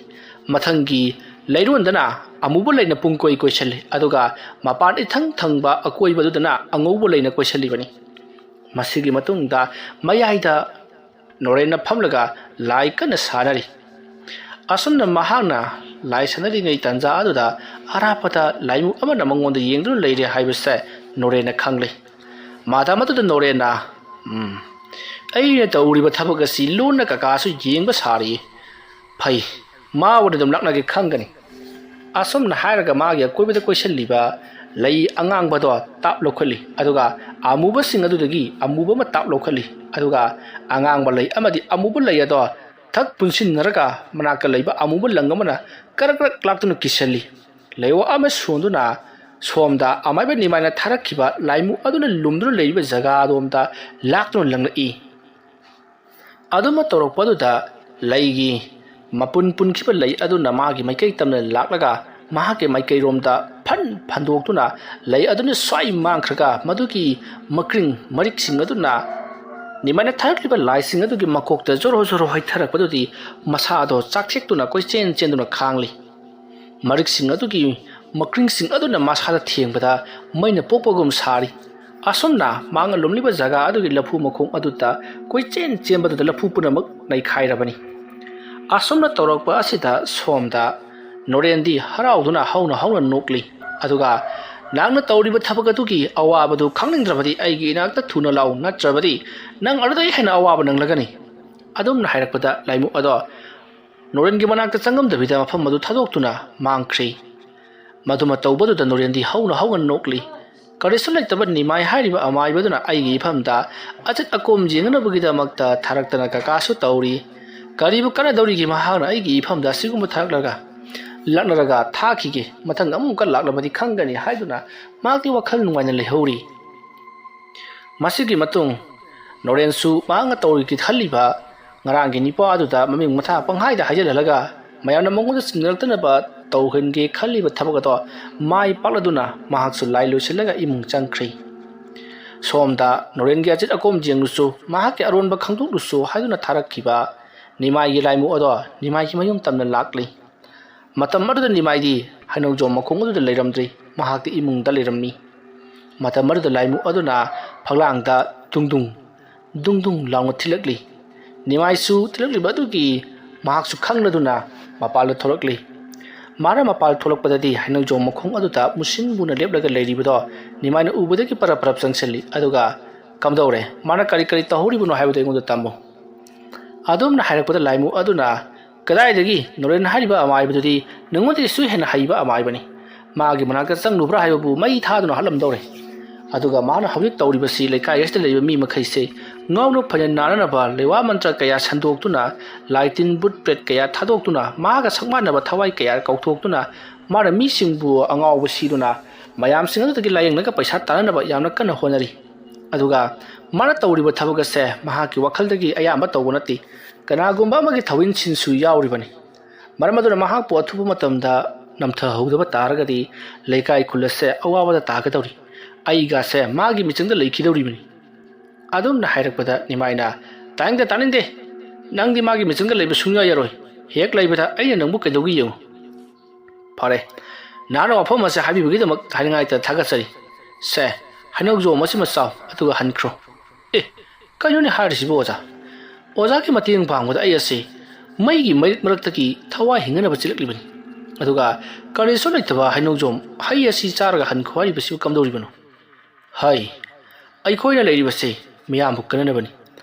ꯃꯊꯪꯒꯤ ꯂꯩꯔꯣꯟꯗꯅ ꯑꯃꯨꯕ ꯂꯩꯅ ꯄꯨꯡꯀꯣꯏ ꯀꯣꯏꯁꯤꯜꯂꯤ, ꯑꯗꯨꯒ ꯃꯄꯥꯟ ꯏꯊꯪ ꯊꯪꯕ ꯑꯀꯣꯏꯕꯗꯨꯗꯅ ꯑꯉꯧꯕ ꯂꯩꯅ ꯀꯣꯏꯁꯤꯜꯂꯤꯕꯅꯤ꯫ ꯃꯁꯤꯒꯤ ꯃꯇꯨꯡꯗ ꯃꯌꯥꯏꯗ ꯅꯣꯔꯦꯟꯅ ꯐꯝꯂꯒ ꯂꯥꯏ ꯀꯟꯅ ꯁꯥꯟꯅꯔꯤ꯫ ꯑꯁꯨꯝꯅ ꯃꯍꯥꯛꯅ ꯂꯥꯏ ꯁꯥꯟꯅꯔꯤꯉꯩ ꯇꯥꯟꯖꯥ ꯑꯗꯨꯗ ꯑꯔꯥꯞꯄꯗ ꯂꯥꯏꯃꯨ ꯑꯃꯅ ꯃꯉꯣꯟꯗ ꯌꯦꯡꯗꯨꯅ ꯂꯩꯔꯦ ꯍꯥꯏꯕꯁꯦ ꯅꯣꯔꯦꯟꯅ ꯈꯪꯂꯦ꯫ ꯃꯇꯝ ꯑꯗꯨꯗ ꯅꯣꯔꯦꯟꯅ, "ꯎꯝ, ꯑꯩꯅ ꯇꯧꯔꯤꯕ ꯊꯕꯛ ꯑꯁꯤ ꯂꯨꯟꯅ ꯀꯀꯥꯁꯨ ꯌꯦꯡꯕ ꯁꯥꯔꯤ꯫ ꯐꯩ, ꯃꯥ ꯑꯣꯏꯅ ꯑꯗꯨꯝ ꯂꯥꯛꯅꯒꯦ ꯈꯪꯒꯅꯤ"꯫ ꯑꯁꯨꯝꯅ ꯍꯥꯏꯔꯒ ꯃꯥꯒꯤ ꯑꯀꯣꯏꯕꯗ ꯀꯣꯏꯁꯤꯜꯂꯤꯕ ꯂꯩ ꯑꯉꯥꯡꯕꯗꯣ ꯇꯥꯞ ꯂꯧꯈꯠꯂꯤ, ꯑꯗꯨꯒ ꯑꯃꯨꯕꯁꯤꯡ ꯑꯗꯨꯗꯒꯤ ꯑꯃꯨꯕ ꯑꯃ ꯇꯥꯞ ꯂꯧꯈꯠꯂꯤ, ꯑꯗꯨꯒ ꯑꯉꯥꯡꯕ ꯂꯩ ꯑꯃꯗꯤ ꯑꯃꯨꯕ ꯂꯩ ꯑꯗꯣ ꯊꯛ ꯄꯨꯟꯁꯤꯟꯅꯔꯒ ꯃꯅꯥꯛꯇ ꯂꯩꯕ ꯑꯃꯨꯕ ꯂꯪ ꯑꯃꯅ ꯀꯔꯛ ꯀꯔꯛ ꯂꯥꯛꯇꯨꯅ ꯀꯤꯁꯜꯂꯤ꯫ ꯂꯩꯋꯥ ꯑꯃ ꯁꯣꯟꯗꯨꯅ ꯁꯣꯝꯗ ꯑꯃꯥꯏꯕ ꯅꯤꯃꯥꯏꯅ ꯊꯥꯔꯛꯈꯤꯕ ꯂꯥꯏꯃꯨ ꯑꯗꯨꯅ ꯂꯨꯝꯗꯨꯅ ꯂꯩꯔꯤꯕ ꯖꯒꯥ ꯑꯗꯣꯝꯗ ꯂꯥꯛꯇꯨꯅ ꯂꯪꯂꯛꯏ꯫ ꯑꯗꯨꯃ ꯇꯧꯔꯛꯄ ꯑꯗꯨꯗ ꯂꯩꯒꯤ ꯃꯄꯨꯟ ꯄꯨꯟꯈꯤꯕ ꯂꯩ ꯑꯗꯨꯅ ꯃꯥꯒꯤ ꯃꯥꯏꯀꯩ ꯇꯝꯅ ꯂꯥꯛꯂꯒ ꯃꯍꯥꯛꯀꯤ ꯃꯥꯏꯀꯩꯔꯣꯝꯗ ꯐꯟ ꯐꯟꯗꯣꯛꯇꯨꯅ ꯂꯩ ꯑꯗꯨꯅ ꯁ꯭ꯋꯥꯏ ꯃꯥꯡꯈ꯭ꯔꯒ ꯃꯗꯨꯒꯤ ꯃꯀ꯭ꯔꯤꯡ ꯃꯔꯤꯛꯁꯤꯡ ꯑꯗꯨꯅ ꯅꯤꯃꯥꯏꯅ ꯊꯥꯔꯛꯂꯤꯕ ꯂꯥꯏꯁꯤꯡ ꯑꯗꯨꯒꯤ ꯃꯀꯣꯛꯇ ꯖꯣꯔꯣ ꯖꯣꯔꯣ ꯍꯩꯊꯔꯛꯄꯗꯨꯗꯤ ꯃꯁꯥꯗꯣ ꯆꯥꯛꯊꯦꯛꯇꯨꯅ ꯀꯣꯏꯆꯦꯟ ꯆꯦꯟꯗꯨꯅ ꯈꯥꯡꯂꯤ꯫ ꯃꯔꯤꯛꯁꯤꯡ ꯑꯗꯨꯒꯤ ꯃꯀ꯭ꯔꯤꯡꯁꯤꯡ ꯑꯗꯨꯅ ꯃꯁꯥꯗ ꯊꯦꯡꯕꯗ ꯃꯩꯅ ꯄꯣꯛꯄꯒꯨꯝ ꯁꯥꯔꯤ꯫ ꯑꯁꯨꯝꯅ ꯃꯥꯡꯉ ꯂꯨꯝꯂꯤꯕ ꯖꯒꯥ ꯑꯗꯨꯒꯤ ꯂꯐꯨ ꯃꯈꯣꯡ ꯑꯗꯨꯗ ꯀꯣꯏꯆꯦꯟ ꯆꯦꯟꯕꯗꯨꯗ ꯂꯐꯨ ꯄꯨꯝꯅꯃꯛ ꯅꯩꯈꯥꯏꯔꯕꯅꯤ꯫ ꯑꯁꯨꯝꯅ ꯇꯧꯔꯛꯄ ꯑꯁꯤꯗ ꯁꯣꯝꯗ ꯅꯣꯔꯦꯟꯗꯤ ꯍꯔꯥꯎꯗꯨꯅ ꯍꯧꯅ ꯍꯧꯅ ꯅꯣꯛꯂꯤ꯫ ꯑꯗꯨꯒ, "ꯅꯪꯅ ꯇꯧꯔꯤꯕ ꯊꯕꯛ ꯑꯗꯨꯒꯤ ꯑꯋꯥꯕꯗꯨ ꯈꯪꯅꯤꯡꯗ꯭ꯔꯕꯗꯤ ꯑꯩꯒꯤ ꯏꯅꯥꯛꯇ ꯊꯨꯅ ꯂꯥꯛꯎ, ꯅꯠꯇ꯭ꯔꯕꯗꯤ ꯅꯪ ꯑꯗꯨꯗꯒꯤ ꯍꯦꯟꯅ ꯑꯋꯥꯕ ꯅꯪꯂꯒꯅꯤ"꯫ ꯑꯗꯨꯝꯅ ꯍꯥꯏꯔꯛꯄꯗ ꯂꯥꯏꯃꯨ ꯑꯗꯣ ꯅꯣꯔꯦꯟꯒꯤ ꯃꯅꯥꯛꯇ ꯆꯪꯉꯝꯗꯕꯤꯗ ꯃꯐꯝ ꯑꯗꯨ ꯊꯥꯗꯣꯛꯇꯨꯅ ꯃꯥꯡꯈ꯭ꯔꯤ꯫ ꯃꯗꯨꯃ ꯇꯧꯕꯗꯨꯗ ꯅꯣꯔꯦꯟꯗꯤ ꯍꯧꯅ ꯍꯧꯅ ꯅꯣꯛꯂꯤ꯫ ꯀꯔꯤꯁꯨ ꯂꯩꯇꯕ ꯅꯤꯃꯥꯏ ꯍꯥꯏꯔꯤꯕ ꯑꯃꯥꯏꯕꯗꯨꯅ ꯑꯩꯒꯤ ꯏꯐꯝꯗ ꯑꯆꯠ ꯑꯀꯣꯝ ꯌꯦꯡꯅꯕꯒꯤꯗꯃꯛꯇ ꯊꯥꯔꯛꯇꯅ ꯀꯀꯥꯁꯨ ꯇꯧꯔꯤ꯫ ꯀꯔꯤꯕꯨ ꯀꯥꯟꯅꯗꯧꯔꯤꯒꯦ ꯃꯍꯥꯛꯅ ꯑꯩꯒꯤ ꯏꯐꯝꯗ ꯑꯁꯤꯒꯨꯝꯕ ꯊꯥꯔꯛꯂꯒ, ꯂꯥꯛꯅꯔꯒ ꯊꯥꯈꯤꯒꯦ, ꯃꯊꯪ ꯑꯃꯨꯛꯀ ꯂꯥꯛꯂꯕꯗꯤ ꯈꯪꯒꯅꯤ ꯍꯥꯏꯗꯨꯅ ꯃꯍꯥꯛꯇꯤ ꯋꯥꯈꯜ ꯅꯨꯡꯉꯥꯏꯅ ꯂꯩꯍꯧꯔꯤ꯫ ꯃꯁꯤꯒꯤ ꯃꯇꯨꯡ ꯅꯣꯔꯦꯟꯁꯨ ꯃꯍꯥꯛꯅ ꯇꯧꯔꯤꯒꯦ ꯈꯜꯂꯤꯕ ꯉꯔꯥꯡꯒꯤ ꯅꯤꯄꯥ ꯑꯗꯨꯗ ꯃꯃꯤꯡ ꯃꯊꯥ ꯄꯪꯍꯥꯏꯗ ꯍꯥꯏꯖꯤꯜꯍꯜꯂꯒ ꯃꯌꯥꯝꯅ ꯃꯉꯣꯟꯗ ꯆꯤꯡꯅꯔꯛꯇꯅꯕ ꯇꯧꯍꯟꯒꯦ ꯈꯜꯂꯤꯕ ꯊꯕꯛ ꯑꯗꯣ ꯃꯥꯏ ꯄꯥꯛꯂꯗꯨꯅ ꯃꯍꯥꯛꯁꯨ ꯂꯥꯏ ꯂꯣꯏꯁꯤꯜꯂꯒ ꯏꯃꯨꯡ ꯆꯪꯈ꯭ꯔꯤ꯫ ꯁꯣꯝꯗ ꯅꯣꯔꯦꯟꯒꯤ ꯑꯆꯤꯠ ꯑꯀꯣꯝ ꯌꯦꯡꯂꯨꯁꯨ, ꯃꯍꯥꯛꯀꯤ ꯑꯔꯣꯟꯕ ꯈꯪꯗꯣꯛꯂꯨꯁꯨ ꯍꯥꯏꯗꯨꯅ ꯊꯥꯔꯛꯈꯤꯕ ꯅꯤꯃꯥꯏꯒꯤ ꯂꯥꯏꯃꯨ ꯑꯗꯣ ꯅꯤꯃꯥꯏꯒꯤ ꯃꯌꯨꯝ ꯇꯝꯅ ꯂꯥꯛꯂꯤ꯫ ꯃꯇꯝ ꯑꯗꯨꯗ ꯅꯤꯃꯥꯏꯗꯤ ꯍꯩꯅꯧꯖꯣꯝ ꯃꯈꯣꯡ ꯑꯗꯨꯗ ꯂꯩꯔꯝꯗ꯭ꯔꯤ, ꯃꯍꯥꯛꯇꯤ ꯏꯃꯨꯡꯗ ꯂꯩꯔꯝꯃꯤ꯫ ꯃꯇꯝ ꯑꯗꯨꯗ ꯂꯥꯏꯃꯨ ꯑꯗꯨꯅ ꯐꯛꯂꯥꯡꯗ ꯗꯨꯡꯗꯨꯡ, ꯗꯨꯡꯗꯨꯡ ꯂꯥꯎꯅ ꯊꯤꯜꯂꯛꯂꯤ꯫ ꯅꯤꯃꯥꯏꯁꯨ ꯊꯤꯜꯂꯛꯂꯤꯕ ꯑꯗꯨꯒꯤ ꯃꯍꯥꯛꯁꯨ ꯈꯪꯂꯗꯨꯅ ꯃꯄꯥꯜꯗ ꯊꯣꯛꯂꯛꯂꯤ꯫ ꯃꯥꯅ ꯃꯄꯥꯜ ꯊꯣꯛꯂꯛꯄꯗꯗꯤ ꯍꯩꯅꯧꯖꯣꯝ ꯃꯈꯣꯡ ꯑꯗꯨꯗ ꯃꯨꯁꯤꯟ ꯃꯨꯅ ꯂꯦꯞꯂꯒ ꯂꯩꯔꯤꯕꯗꯣ ꯅꯤꯃꯥꯏꯅ ꯎꯕꯗꯒꯤ ꯄꯔꯞ ꯄꯔꯞ ꯆꯪꯁꯤꯜꯂꯤ꯫ ꯑꯗꯨꯒ, "ꯀꯝꯗꯧꯔꯦ? ꯃꯥꯅ ꯀꯔꯤ ꯀꯔꯤ ꯇꯧꯍꯧꯔꯤꯕꯅꯣ ꯍꯥꯏꯕꯗꯨ ꯑꯩꯉꯣꯟꯗ ꯇꯝꯃꯨ"꯫ ꯑꯗꯨꯝꯅ ꯍꯥꯏꯔꯛꯄꯗ ꯂꯥꯏꯃꯨ ꯑꯗꯨꯅ, "ꯀꯗꯥꯏꯗꯒꯤ? ꯅꯣꯔꯦꯟ ꯍꯥꯏꯔꯤꯕ ꯑꯃꯥꯏꯕꯗꯨꯗꯤ ꯅꯉꯣꯟꯗꯒꯤꯁꯨ ꯍꯦꯟꯅ ꯍꯩꯕ ꯑꯃꯥꯏꯕꯅꯤ꯫ ꯃꯥꯒꯤ ꯃꯅꯥꯛꯇ ꯆꯪꯂꯨꯕ꯭ꯔꯥ ꯍꯥꯏꯕꯕꯨ ꯃꯩ ꯊꯥꯗꯨꯅ ꯍꯥꯠꯂꯝꯗꯧꯔꯦ꯫ ꯑꯗꯨꯒ ꯃꯥꯅ ꯍꯧꯖꯤꯛ ꯇꯧꯔꯤꯕꯁꯤ ꯂꯩꯀꯥꯏ ꯑꯁꯤꯗ ꯂꯩꯕ ꯃꯤ ꯃꯈꯩꯁꯦ ꯉꯥꯎꯅ ꯐꯩꯅ ꯅꯥꯅꯅꯕ ꯂꯩꯋꯥ ꯃꯟꯇ꯭ꯔ ꯀꯌꯥ ꯁꯟꯗꯣꯛꯇꯨꯅ, ꯂꯥꯏ ꯇꯤꯟ ꯕꯨꯠ ꯄ꯭ꯔꯦꯠ ꯀꯌꯥ ꯊꯥꯗꯣꯛꯇꯨꯅ, ꯃꯥꯒ ꯁꯛ ꯃꯥꯟꯅꯕ ꯊꯋꯥꯏ ꯀꯌꯥ ꯀꯧꯊꯣꯛꯇꯨꯅ, ꯃꯥꯅ ꯃꯤꯁꯤꯡꯕꯨ ꯑꯉꯥꯎꯕ ꯁꯤꯗꯨꯅ ꯃꯌꯥꯝꯁꯤꯡ ꯑꯗꯨꯗꯒꯤ ꯂꯥꯏꯌꯦꯡꯂꯒ ꯄꯩꯁꯥ ꯇꯥꯅꯅꯕ ꯌꯥꯝꯅ ꯀꯟꯅ ꯍꯣꯠꯅꯔꯤ꯫ ꯑꯗꯨꯒ ꯃꯥꯅ ꯇꯧꯔꯤꯕ ꯊꯕꯛ ꯑꯁꯦ ꯃꯍꯥꯛꯀꯤ ꯋꯥꯈꯜꯗꯒꯤ ꯑꯌꯥꯝꯕ ꯇꯧꯕ ꯅꯠꯇꯦ, ꯀꯅꯥꯒꯨꯝꯕ ꯑꯃꯒꯤ ꯊꯧꯏꯟ ꯁꯤꯟꯁꯨ ꯌꯥꯎꯔꯤꯕꯅꯤ꯫ ꯃꯔꯝ ꯑꯗꯨꯅ ꯃꯍꯥꯛꯄꯨ ꯑꯊꯨꯕ ꯃꯇꯝꯗ ꯅꯝꯊꯍꯧꯗꯕ ꯇꯥꯔꯒꯗꯤ ꯂꯩꯀꯥꯏ ꯈꯨꯜ ꯑꯁꯦ ꯑꯋꯥꯕꯗ ꯇꯥꯒꯗꯧꯔꯤ꯫ ꯑꯩꯒꯁꯦ ꯃꯥꯒꯤ ꯃꯤꯆꯪꯗ ꯂꯩꯈꯤꯗꯧꯔꯤꯕꯅꯤ"꯫ ꯑꯗꯨꯝꯅ ꯍꯥꯏꯔꯛꯄꯗ ꯅꯤꯃꯥꯏꯅ, "ꯇꯥꯅꯤꯡꯗꯦ, ꯇꯥꯅꯤꯡꯗꯦ꯫ ꯅꯪꯗꯤ ꯃꯥꯒꯤ ꯃꯤꯆꯪꯗ ꯂꯩꯕ ꯁꯨꯡꯌꯥ ꯌꯥꯔꯣꯏ꯫ ꯍꯦꯛ ꯂꯩꯕꯗ ꯑꯩꯅ ꯅꯪꯕꯨ ꯀꯩꯗꯧꯒꯦ ꯌꯦꯡꯉꯨ"꯫ "ꯐꯔꯦ, ꯅꯍꯥꯛꯅ ꯋꯥꯐꯝ ꯑꯁꯤ ꯍꯥꯏꯕꯤꯕꯒꯤꯗꯃꯛ ꯍꯥꯏꯅꯤꯡꯉꯥꯏꯇ ꯊꯥꯒꯠꯆꯔꯤ꯫ ꯁꯦ, ꯍꯩꯅꯧꯖꯣꯝ ꯑꯁꯤꯃ ꯆꯥꯎ, ꯑꯗꯨꯒ ꯍꯟꯈ꯭ꯔꯣ"꯫ "ꯑꯦ, ꯀꯩꯅꯣꯅꯦ ꯍꯥꯏꯔꯤꯁꯤꯕꯨ ꯑꯣꯖꯥ? ꯑꯣꯖꯥꯒꯤ ꯃꯇꯦꯡ ꯄꯥꯡꯕꯗ ꯑꯩ ꯑꯁꯤ ꯃꯩꯒꯤ ꯃꯩꯔꯤꯛ ꯃꯔꯛꯇꯒꯤ ꯊꯋꯥꯏ ꯍꯤꯡꯅꯅꯕ ꯆꯦꯜꯂꯛꯂꯤꯕꯅꯤ꯫ ꯑꯗꯨꯒ ꯀꯔꯤꯁꯨ ꯂꯩꯇꯕ ꯍꯩꯅꯧꯖꯣꯝ ꯍꯩ ꯑꯁꯤ ꯆꯥꯔꯒ ꯍꯟꯈꯣ ꯍꯥꯏꯔꯤꯕꯁꯤꯕꯨ ꯀꯝꯗꯧꯔꯤꯕꯅꯣ?" "ꯍꯩ, ꯑꯩꯈꯣꯏꯅ ꯂꯩꯔꯤꯕꯁꯤ ꯃꯤꯌꯥꯝꯕꯨ ꯀꯟꯅꯅꯕꯅꯤ꯫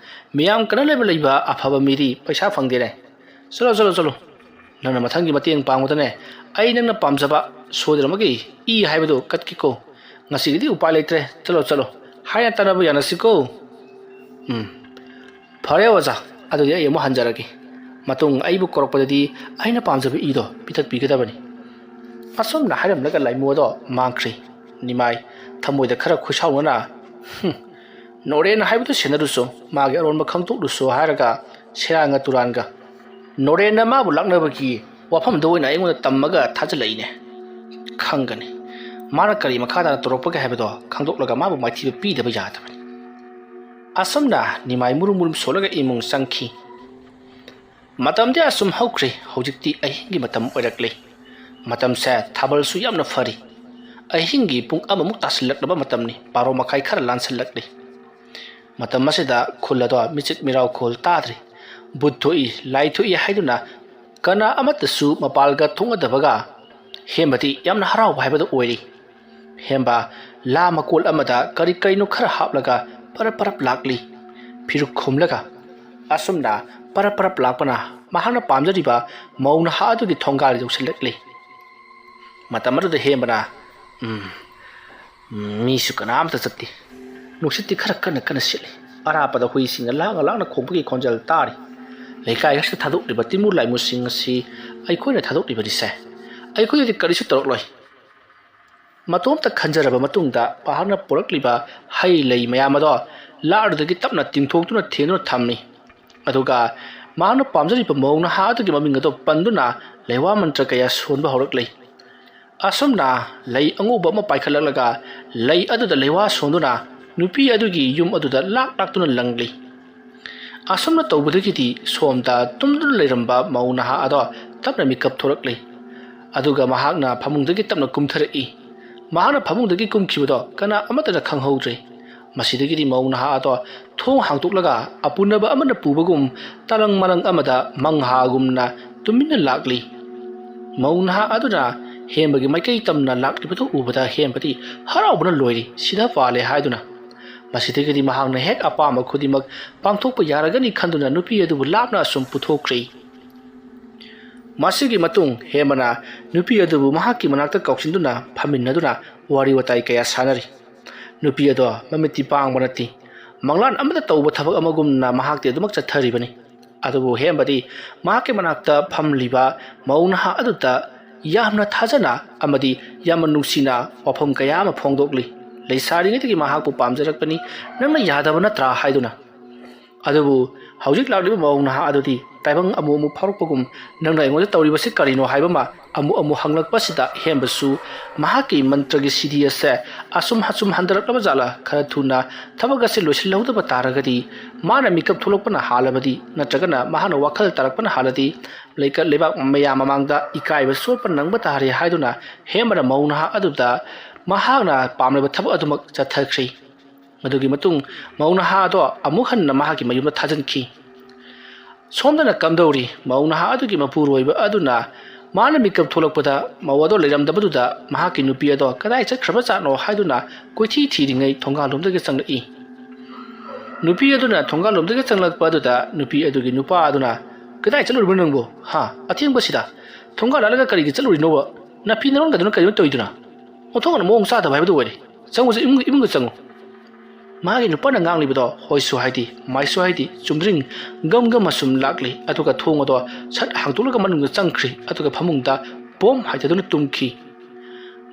ꯃꯤꯌꯥꯝ ꯀꯟꯅꯅꯕ ꯂꯩꯕ ꯑꯐꯕ ꯃꯤꯗꯤ ꯄꯩꯁꯥ ꯐꯪꯗꯦꯅꯦ꯫ ꯆꯠꯂꯣ, ꯆꯠꯂꯣ, ꯆꯠꯂꯣ꯫ ꯅꯪꯅ ꯃꯊꯪꯒꯤ ꯃꯇꯦꯡ ꯄꯥꯡꯕꯗꯅꯦ, ꯑꯩ ꯅꯪꯅ ꯄꯥꯝꯖꯕ ꯁꯣꯏꯗꯅꯃꯛꯀꯤ ꯏ ꯍꯥꯏꯕꯗꯨ ꯀꯠꯀꯦꯀꯣ꯫ ꯉꯁꯤꯒꯤꯗꯤ ꯎꯄꯥꯏ ꯂꯩꯇ꯭ꯔꯦ꯫ ꯆꯠꯂꯣ, ꯆꯠꯂꯣ꯫ ꯍꯥꯏꯅ ꯇꯥꯟꯅꯕ ꯌꯥꯅꯁꯤꯀꯣ"꯫ "ꯎꯝ꯫ ꯐꯔꯦ ꯑꯣꯖꯥ, ꯑꯗꯨꯗꯤ ꯑꯩ ꯑꯃꯨꯛ ꯍꯟꯖꯔꯒꯦ꯫ ꯃꯇꯨꯡ ꯑꯩꯕꯨ ꯀꯧꯔꯛꯄꯗꯗꯤ ꯑꯩꯅ ꯄꯥꯝꯖꯕ ꯏꯗꯣ ꯄꯤꯊꯛꯄꯤꯒꯗꯕꯅꯤ"꯫ ꯑꯁꯨꯝꯅ ꯍꯥꯏꯔꯝꯂꯒ ꯂꯥꯏꯃꯨ ꯑꯗꯣ ꯃꯥꯡꯈ꯭ꯔꯦ꯫ ꯅꯤꯃꯥꯏ ꯊꯃꯣꯏꯗ ꯈꯔ ꯈꯨꯁꯥꯎꯅꯅ, "ꯍꯨꯝ, ꯅꯣꯔꯦꯟ ꯍꯥꯏꯕꯗꯨ ꯁꯦꯟꯅꯔꯨꯁꯨ, ꯃꯥꯒꯤ ꯑꯔꯣꯟꯕ ꯈꯪꯗꯣꯛꯂꯨꯁꯨ" ꯍꯥꯏꯔꯒ ꯁꯦꯔꯥꯟꯒ ꯇꯨꯔꯥꯟꯒ, "ꯅꯣꯔꯦꯟꯅ ꯃꯥꯕꯨ ꯂꯥꯛꯅꯕꯒꯤ ꯋꯥꯐꯝꯗ ꯑꯣꯏꯅ ꯑꯩꯉꯣꯟꯗ ꯇꯝꯃꯒ ꯊꯥꯖꯤꯜꯂꯛꯏꯅꯦ꯫ ꯈꯪꯒꯅꯤ ꯃꯥꯅ ꯀꯔꯤ ꯃꯈꯥ ꯇꯥꯅ ꯇꯧꯔꯛꯄꯒꯦ ꯍꯥꯏꯕꯗꯣ ꯈꯪꯗꯣꯛꯂꯒ ꯃꯥꯕꯨ ꯃꯥꯏꯊꯤꯕ ꯄꯤꯗꯕ ꯌꯥꯗꯕꯅꯤ"꯫ ꯑꯁꯨꯝꯅ ꯅꯤꯃꯥꯏ ꯃꯨꯔꯨꯝ ꯃꯨꯔꯨꯝ ꯁꯣꯜꯂꯒ ꯏꯃꯨꯡ ꯆꯪꯈꯤ꯫ ꯃꯇꯝꯗꯤ ꯑꯁꯨꯝ ꯍꯧꯈ꯭ꯔꯦ꯫ ꯍꯧꯖꯤꯛꯇꯤ ꯑꯍꯤꯡꯒꯤ ꯃꯇꯝ ꯑꯣꯏꯔꯛꯂꯦ꯫ ꯃꯇꯝꯁꯦ ꯊꯥꯕꯜꯁꯨ ꯌꯥꯝꯅ ꯐꯔꯤ꯫ ꯑꯍꯤꯡꯒꯤ ꯄꯨꯡ ꯑꯃꯃꯨꯛ ꯇꯥꯁꯤꯜꯂꯛꯂꯕ ꯃꯇꯝꯅꯤ, ꯕꯥꯔꯣ ꯃꯈꯥꯏ ꯈꯔ ꯂꯥꯟꯁꯤꯜꯂꯛꯂꯤ꯫ ꯃꯇꯝ ꯑꯁꯤꯗ ꯈꯨꯜ ꯑꯗꯣ ꯃꯤꯆꯤꯛ ꯃꯤꯔꯥꯎꯈꯣꯜ ꯇꯥꯗ꯭ꯔꯤ꯫ ꯚꯨꯠ ꯊꯣꯛꯏ, ꯂꯥꯏ ꯊꯣꯛꯏ ꯍꯥꯏꯗꯨꯅ ꯀꯅꯥ ꯑꯃꯠꯇꯁꯨ ꯃꯄꯥꯜꯒ ꯊꯣꯛꯅꯗꯕꯒ ꯍꯦꯝꯕꯗꯤ ꯌꯥꯝꯅ ꯍꯔꯥꯎꯕ ꯍꯥꯏꯕꯗꯨ ꯑꯣꯏꯔꯤ꯫ ꯍꯦꯝꯕ ꯂꯥ ꯃꯀꯣꯜ ꯑꯃꯗ ꯀꯔꯤ ꯀꯔꯤꯅꯣ ꯈꯔ ꯍꯥꯞꯂꯒ ꯄꯔꯞ ꯄꯔꯞ ꯂꯥꯛꯂꯤ꯫ ꯐꯤꯔꯨꯛ ꯈꯨꯝꯂꯒ ꯑꯁꯨꯝꯅ ꯄꯔꯞ ꯄꯔꯞ ꯂꯥꯛꯄꯅ ꯃꯍꯥꯛꯅ ꯄꯥꯝꯖꯔꯤꯕ ꯃꯧ ꯅꯍꯥ ꯑꯗꯨꯒꯤ ꯊꯣꯡꯒꯥꯜ ꯌꯧꯁꯤꯜꯂꯛꯂꯤ꯫ ꯃꯇꯝ ꯑꯗꯨꯗ ꯍꯦꯝꯕꯅ, "ꯎꯝ, ꯎꯝ, ꯃꯤꯁꯨ ꯀꯅꯥꯝꯇ ꯆꯠꯇꯦ꯫ ꯅꯨꯡꯁꯤꯠꯇꯤ ꯈꯔ ꯀꯟꯅ ꯀꯟꯅ ꯁꯤꯠꯂꯤ꯫ ꯑꯔꯥꯞꯄꯗ ꯍꯨꯏꯁꯤꯡꯅ ꯂꯥꯡꯅ ꯂꯥꯡꯅ ꯈꯣꯡꯕꯒꯤ ꯈꯣꯟꯖꯦꯜ ꯇꯥꯔꯤ꯫ ꯂꯩꯀꯥꯏ ꯑꯁꯤꯗ ꯊꯥꯗꯣꯛꯂꯤꯕ ꯇꯤꯟꯃꯨ ꯂꯥꯏꯃꯨꯁꯤꯡ ꯑꯁꯤ ꯑꯩꯈꯣꯏꯅ ꯊꯥꯗꯣꯛꯂꯤꯕꯅꯤꯁꯦ꯫ ꯑꯩꯈꯣꯏꯗꯗꯤ ꯀꯔꯤꯁꯨ ꯇꯧꯔꯛꯂꯣꯏ꯫" ꯃꯇꯣꯝꯇ ꯈꯟꯖꯔꯕ ꯃꯇꯨꯡꯗ ꯃꯍꯥꯛꯅ ꯄꯨꯔꯛꯂꯤꯕ ꯍꯩ ꯂꯩ ꯃꯌꯥꯝ ꯑꯗꯣ ꯂꯥ ꯑꯗꯨꯗꯒꯤ ꯇꯞꯅ ꯇꯤꯡꯊꯣꯛꯇꯨꯅ ꯊꯦꯡꯗꯨꯅ ꯊꯝꯃꯤ꯫ ꯑꯗꯨꯒ ꯃꯍꯥꯛꯅ ꯄꯥꯝꯖꯔꯤꯕ ꯃꯧ ꯅꯍꯥ ꯑꯗꯨꯒꯤ ꯃꯃꯤꯡ ꯑꯗꯨ ꯄꯟꯗꯨꯅ ꯂꯩꯋꯥ ꯃꯟꯇ꯭ꯔ ꯀꯌꯥ ꯁꯣꯟꯕ ꯍꯧꯔꯛꯂꯤ꯫ ꯑꯁꯨꯝꯅ ꯂꯩ ꯑꯉꯧꯕ ꯑꯃ ꯄꯥꯏꯈꯠꯂꯛꯂꯒ ꯂꯩ ꯑꯗꯨꯗ ꯂꯩꯋꯥ ꯁꯣꯟꯗꯨꯅ ꯅꯨꯄꯤ ꯑꯗꯨꯒꯤ ꯌꯨꯝ ꯑꯗꯨꯗ ꯂꯥꯛ ꯂꯥꯛꯇꯨꯅ ꯂꯪꯂꯤ꯫ ꯑꯁꯨꯝꯅ ꯇꯧꯕꯗꯒꯤꯗꯤ ꯁꯣꯝꯗ ꯇꯨꯝꯗꯨꯅ ꯂꯩꯔꯝꯕ ꯃꯧ ꯅꯍꯥ ꯑꯗꯣ ꯇꯞꯅ ꯃꯤꯀꯞ ꯊꯣꯔꯛꯂꯤ꯫ ꯑꯗꯨꯒ ꯃꯍꯥꯛꯅ ꯐꯃꯨꯡꯗꯒꯤ ꯇꯞꯅ ꯀꯨꯝꯊꯔꯛꯏ꯫ ꯃꯍꯥꯛꯅ ꯐꯃꯨꯡꯗꯒꯤ ꯀꯨꯝꯈꯤꯕꯗꯣ ꯀꯅꯥ ꯑꯃꯠꯇꯅ ꯈꯪꯍꯧꯗ꯭ꯔꯦ꯫ ꯃꯁꯤꯗꯒꯤꯗꯤ ꯃꯧ ꯅꯍꯥ ꯑꯗꯣ ꯊꯣꯡ ꯍꯥꯡꯗꯣꯛꯂꯒ ꯑꯄꯨꯅꯕ ꯑꯃꯅ ꯄꯨꯕꯒꯨꯝ ꯇꯂꯪ ꯃꯂꯪ ꯑꯃꯗ ꯃꯪꯍꯥꯒꯨꯝꯅ ꯇꯨꯃꯤꯟꯅ ꯂꯥꯛꯂꯤ꯫ ꯃꯧ ꯅꯍꯥ ꯑꯗꯨꯅ ꯍꯦꯝꯕꯒꯤ ꯃꯥꯏꯀꯩ ꯇꯝꯅ ꯂꯥꯛꯂꯤꯕꯗꯨ ꯎꯕꯗ ꯍꯦꯝꯕꯗꯤ ꯍꯔꯥꯎꯕꯅ ꯂꯣꯏꯔꯤ, ꯁꯤꯗ ꯄꯥꯜꯂꯦ ꯍꯥꯏꯗꯨꯅ꯫ ꯃꯁꯤꯗꯒꯤꯗꯤ ꯃꯍꯥꯛꯅ ꯍꯦꯛ ꯑꯄꯥꯝꯕ ꯈꯨꯗꯤꯡꯃꯛ ꯄꯥꯡꯊꯣꯛꯄ ꯌꯥꯔꯒꯅꯤ ꯈꯟꯗꯨꯅ ꯅꯨꯄꯤ ꯑꯗꯨꯕꯨ ꯂꯥꯞꯅ ꯑꯁꯨꯝ ꯄꯨꯊꯣꯛꯈ꯭ꯔꯦ꯫ ꯃꯁꯤꯒꯤ ꯃꯇꯨꯡ ꯍꯦꯝꯕꯅ ꯅꯨꯄꯤ ꯑꯗꯨꯕꯨ ꯃꯍꯥꯛꯀꯤ ꯃꯅꯥꯛꯇ ꯀꯧꯁꯤꯟꯗꯨꯅ ꯐꯝꯃꯤꯟꯅꯗꯨꯅ ꯋꯥꯔꯤ ꯋꯥꯇꯥꯏ ꯀꯌꯥ ꯁꯥꯟꯅꯔꯤ꯫ ꯅꯨꯄꯤ ꯑꯗꯣ ꯃꯃꯤꯠꯇꯤ ꯄꯥꯡꯕ ꯅꯠꯇꯦ꯫ ꯃꯪꯂꯥꯟ ꯑꯃꯗ ꯇꯧꯕ ꯊꯕꯛ ꯑꯃꯒꯨꯝꯅ ꯃꯍꯥꯛꯇꯤ ꯑꯗꯨꯃꯛ ꯆꯠꯊꯔꯤꯕꯅꯤ꯫ ꯑꯗꯨꯕꯨ ꯍꯦꯝꯕꯗꯤ ꯃꯍꯥꯛꯀꯤ ꯃꯅꯥꯛꯇ ꯐꯝꯂꯤꯕ ꯃꯧ ꯅꯍꯥ ꯑꯗꯨꯗ ꯌꯥꯝꯅ ꯊꯥꯖꯅ ꯑꯃꯗꯤ ꯌꯥꯝꯅ ꯅꯨꯡꯁꯤꯅ ꯋꯥꯐꯝ ꯀꯌꯥ ꯑꯃ ꯐꯣꯡꯗꯣꯛꯂꯤ꯫ ꯂꯩꯁꯥꯔꯤꯉꯩꯗꯒꯤ ꯃꯍꯥꯛꯄꯨ ꯄꯥꯝꯖꯔꯛꯄꯅꯤ, ꯅꯪꯅ ꯌꯥꯗꯕ ꯅꯠꯇ꯭ꯔꯥ ꯍꯥꯏꯗꯨꯅ꯫ ꯑꯗꯨꯕꯨ ꯍꯧꯖꯤꯛ ꯂꯥꯛꯂꯤꯕ ꯃꯧ ꯅꯍꯥ ꯑꯗꯨꯗꯤ ꯇꯥꯏꯕꯪ ꯑꯃꯨꯛ ꯑꯃꯨꯛ ꯐꯥꯎꯔꯛꯄꯒꯨꯝ, ꯅꯪꯅ ꯑꯩꯉꯣꯟꯗ ꯇꯧꯔꯤꯕꯁꯤ ꯀꯔꯤꯅꯣ ꯍꯥꯏꯕ ꯑꯃ ꯑꯃꯨꯛ ꯑꯃꯨꯛ ꯍꯪꯂꯛꯄꯁꯤꯗ ꯍꯦꯝꯕꯁꯨ ꯃꯍꯥꯛꯀꯤ ꯃꯟꯇ꯭ꯔꯒꯤ ꯁꯤꯗꯤ ꯑꯁꯦ ꯑꯁꯨꯝ ꯑꯁꯨꯝ ꯍꯟꯊꯔꯛꯂꯕ ꯖꯥꯠꯂ, ꯈꯔ ꯊꯨꯅ ꯊꯕꯛ ꯑꯁꯦ ꯂꯣꯏꯁꯤꯜꯍꯧꯗꯕ ꯇꯥꯔꯒꯗꯤ, ꯃꯥꯅ ꯃꯤꯀꯞ ꯊꯣꯛꯂꯛꯄꯅ ꯍꯥꯜꯂꯕꯗꯤ ꯅꯠꯇ꯭ꯔꯒꯅ ꯃꯍꯥꯛꯅ ꯋꯥꯈꯜ ꯇꯥꯔꯛꯄꯅ ꯍꯥꯜꯂꯗꯤ ꯂꯩꯀ-, ꯂꯩꯕꯥꯛ ꯃꯌꯥꯝ ꯃꯃꯥꯡꯗ ꯏꯀꯥꯏꯕ ꯆꯣꯠꯄ ꯅꯪꯕ ꯇꯥꯔꯦ ꯍꯥꯏꯗꯨꯅ ꯍꯦꯝꯕꯅ ꯃꯧ ꯅꯍꯥ ꯑꯗꯨꯗ ꯃꯍꯥꯛꯅ ꯄꯥꯝꯂꯤꯕ ꯊꯕꯛ ꯑꯗꯨꯃꯛ ꯆꯠꯊꯈ꯭ꯔꯦ꯫ ꯃꯗꯨꯒꯤ ꯃꯇꯨꯡ ꯃꯧ ꯅꯍꯥ ꯑꯗꯣ ꯑꯃꯨꯛ ꯍꯟꯅ ꯃꯍꯥꯛꯀꯤ ꯃꯌꯨꯝꯗ ꯊꯥꯖꯤꯟꯈꯤ꯫ ꯁꯣꯝꯗꯅ ꯀꯝꯗꯧꯔꯤ? ꯃꯧ ꯅꯍꯥ ꯑꯗꯨꯒꯤ ꯃꯄꯨꯔꯣꯏꯕ ꯑꯗꯨꯅ ꯃꯥꯅ ꯃꯤꯀꯞ ꯊꯣꯛꯂꯛꯄꯗ ꯃꯧ ꯑꯗꯣ ꯂꯩꯔꯝꯗꯕꯗꯨꯗ ꯃꯍꯥꯛꯀꯤ ꯅꯨꯄꯤ ꯑꯗꯣ ꯀꯗꯥꯏ ꯆꯠꯈ꯭ꯔꯕꯖꯥꯠꯅꯣ ꯍꯥꯏꯗꯨꯅ ꯀꯣꯏꯊꯤ ꯊꯤꯔꯤꯉꯩ ꯊꯣꯡꯒꯥꯜꯂꯣꯝꯗꯒꯤ ꯆꯪꯂꯛꯏ꯫ ꯅꯨꯄꯤ ꯑꯗꯨꯅ ꯊꯣꯡꯒꯥꯜꯂꯣꯝꯗꯒꯤ ꯆꯪꯂꯛꯄ ꯑꯗꯨꯗ ꯅꯨꯄꯤ ꯑꯗꯨꯒꯤ ꯅꯨꯄꯥ ꯑꯗꯨꯅ, "ꯀꯗꯥꯏ ꯆꯠꯂꯨꯔꯤꯕꯅꯣ ꯅꯪꯕꯨ? ꯍꯥ? ꯑꯊꯦꯡꯕꯁꯤꯗ ꯊꯣꯡꯒꯥꯜ ꯂꯥꯜꯂꯒ ꯀꯔꯤꯒꯤ ꯆꯠꯂꯨꯔꯤꯅꯣꯕ? ꯅꯐꯤ ꯅꯔꯣꯟꯒꯗꯨꯅ ꯀꯔꯤꯅꯣ ꯇꯧꯔꯤꯗꯨꯅ? ꯑꯣꯟꯊꯣꯛꯅ ꯃꯑꯣꯡ ꯆꯥꯗꯕ ꯍꯥꯏꯕꯗꯨ ꯑꯣꯏꯔꯦ꯫ ꯆꯪꯉꯨꯁꯦ, ꯏꯃꯨꯡ, ꯏꯃꯨꯡꯗ ꯆꯪꯉꯨ꯫" ꯃꯥꯒꯤ ꯅꯨꯄꯥꯅ ꯉꯥꯡꯂꯤꯕꯗꯣ ꯍꯣꯏꯁꯨ ꯍꯥꯏꯗꯦ, ꯃꯥꯏꯁꯨ ꯍꯥꯏꯗꯦ, ꯆꯨꯝꯗ꯭ꯔꯤꯡ ꯒꯝ ꯒꯝ ꯑꯁꯨꯝ ꯂꯥꯛꯂꯤ꯫ ꯑꯗꯨꯒ ꯊꯣꯡ ꯑꯗꯣ ꯁꯠ ꯍꯥꯡꯗꯣꯛꯂꯒ ꯃꯅꯨꯡꯗ ꯆꯪꯈ꯭ꯔꯤ꯫ ꯑꯗꯨꯒ ꯐꯃꯨꯡꯗ ꯄꯣꯝ ꯍꯥꯏꯊꯗꯨꯅ ꯇꯨꯝꯈꯤ꯫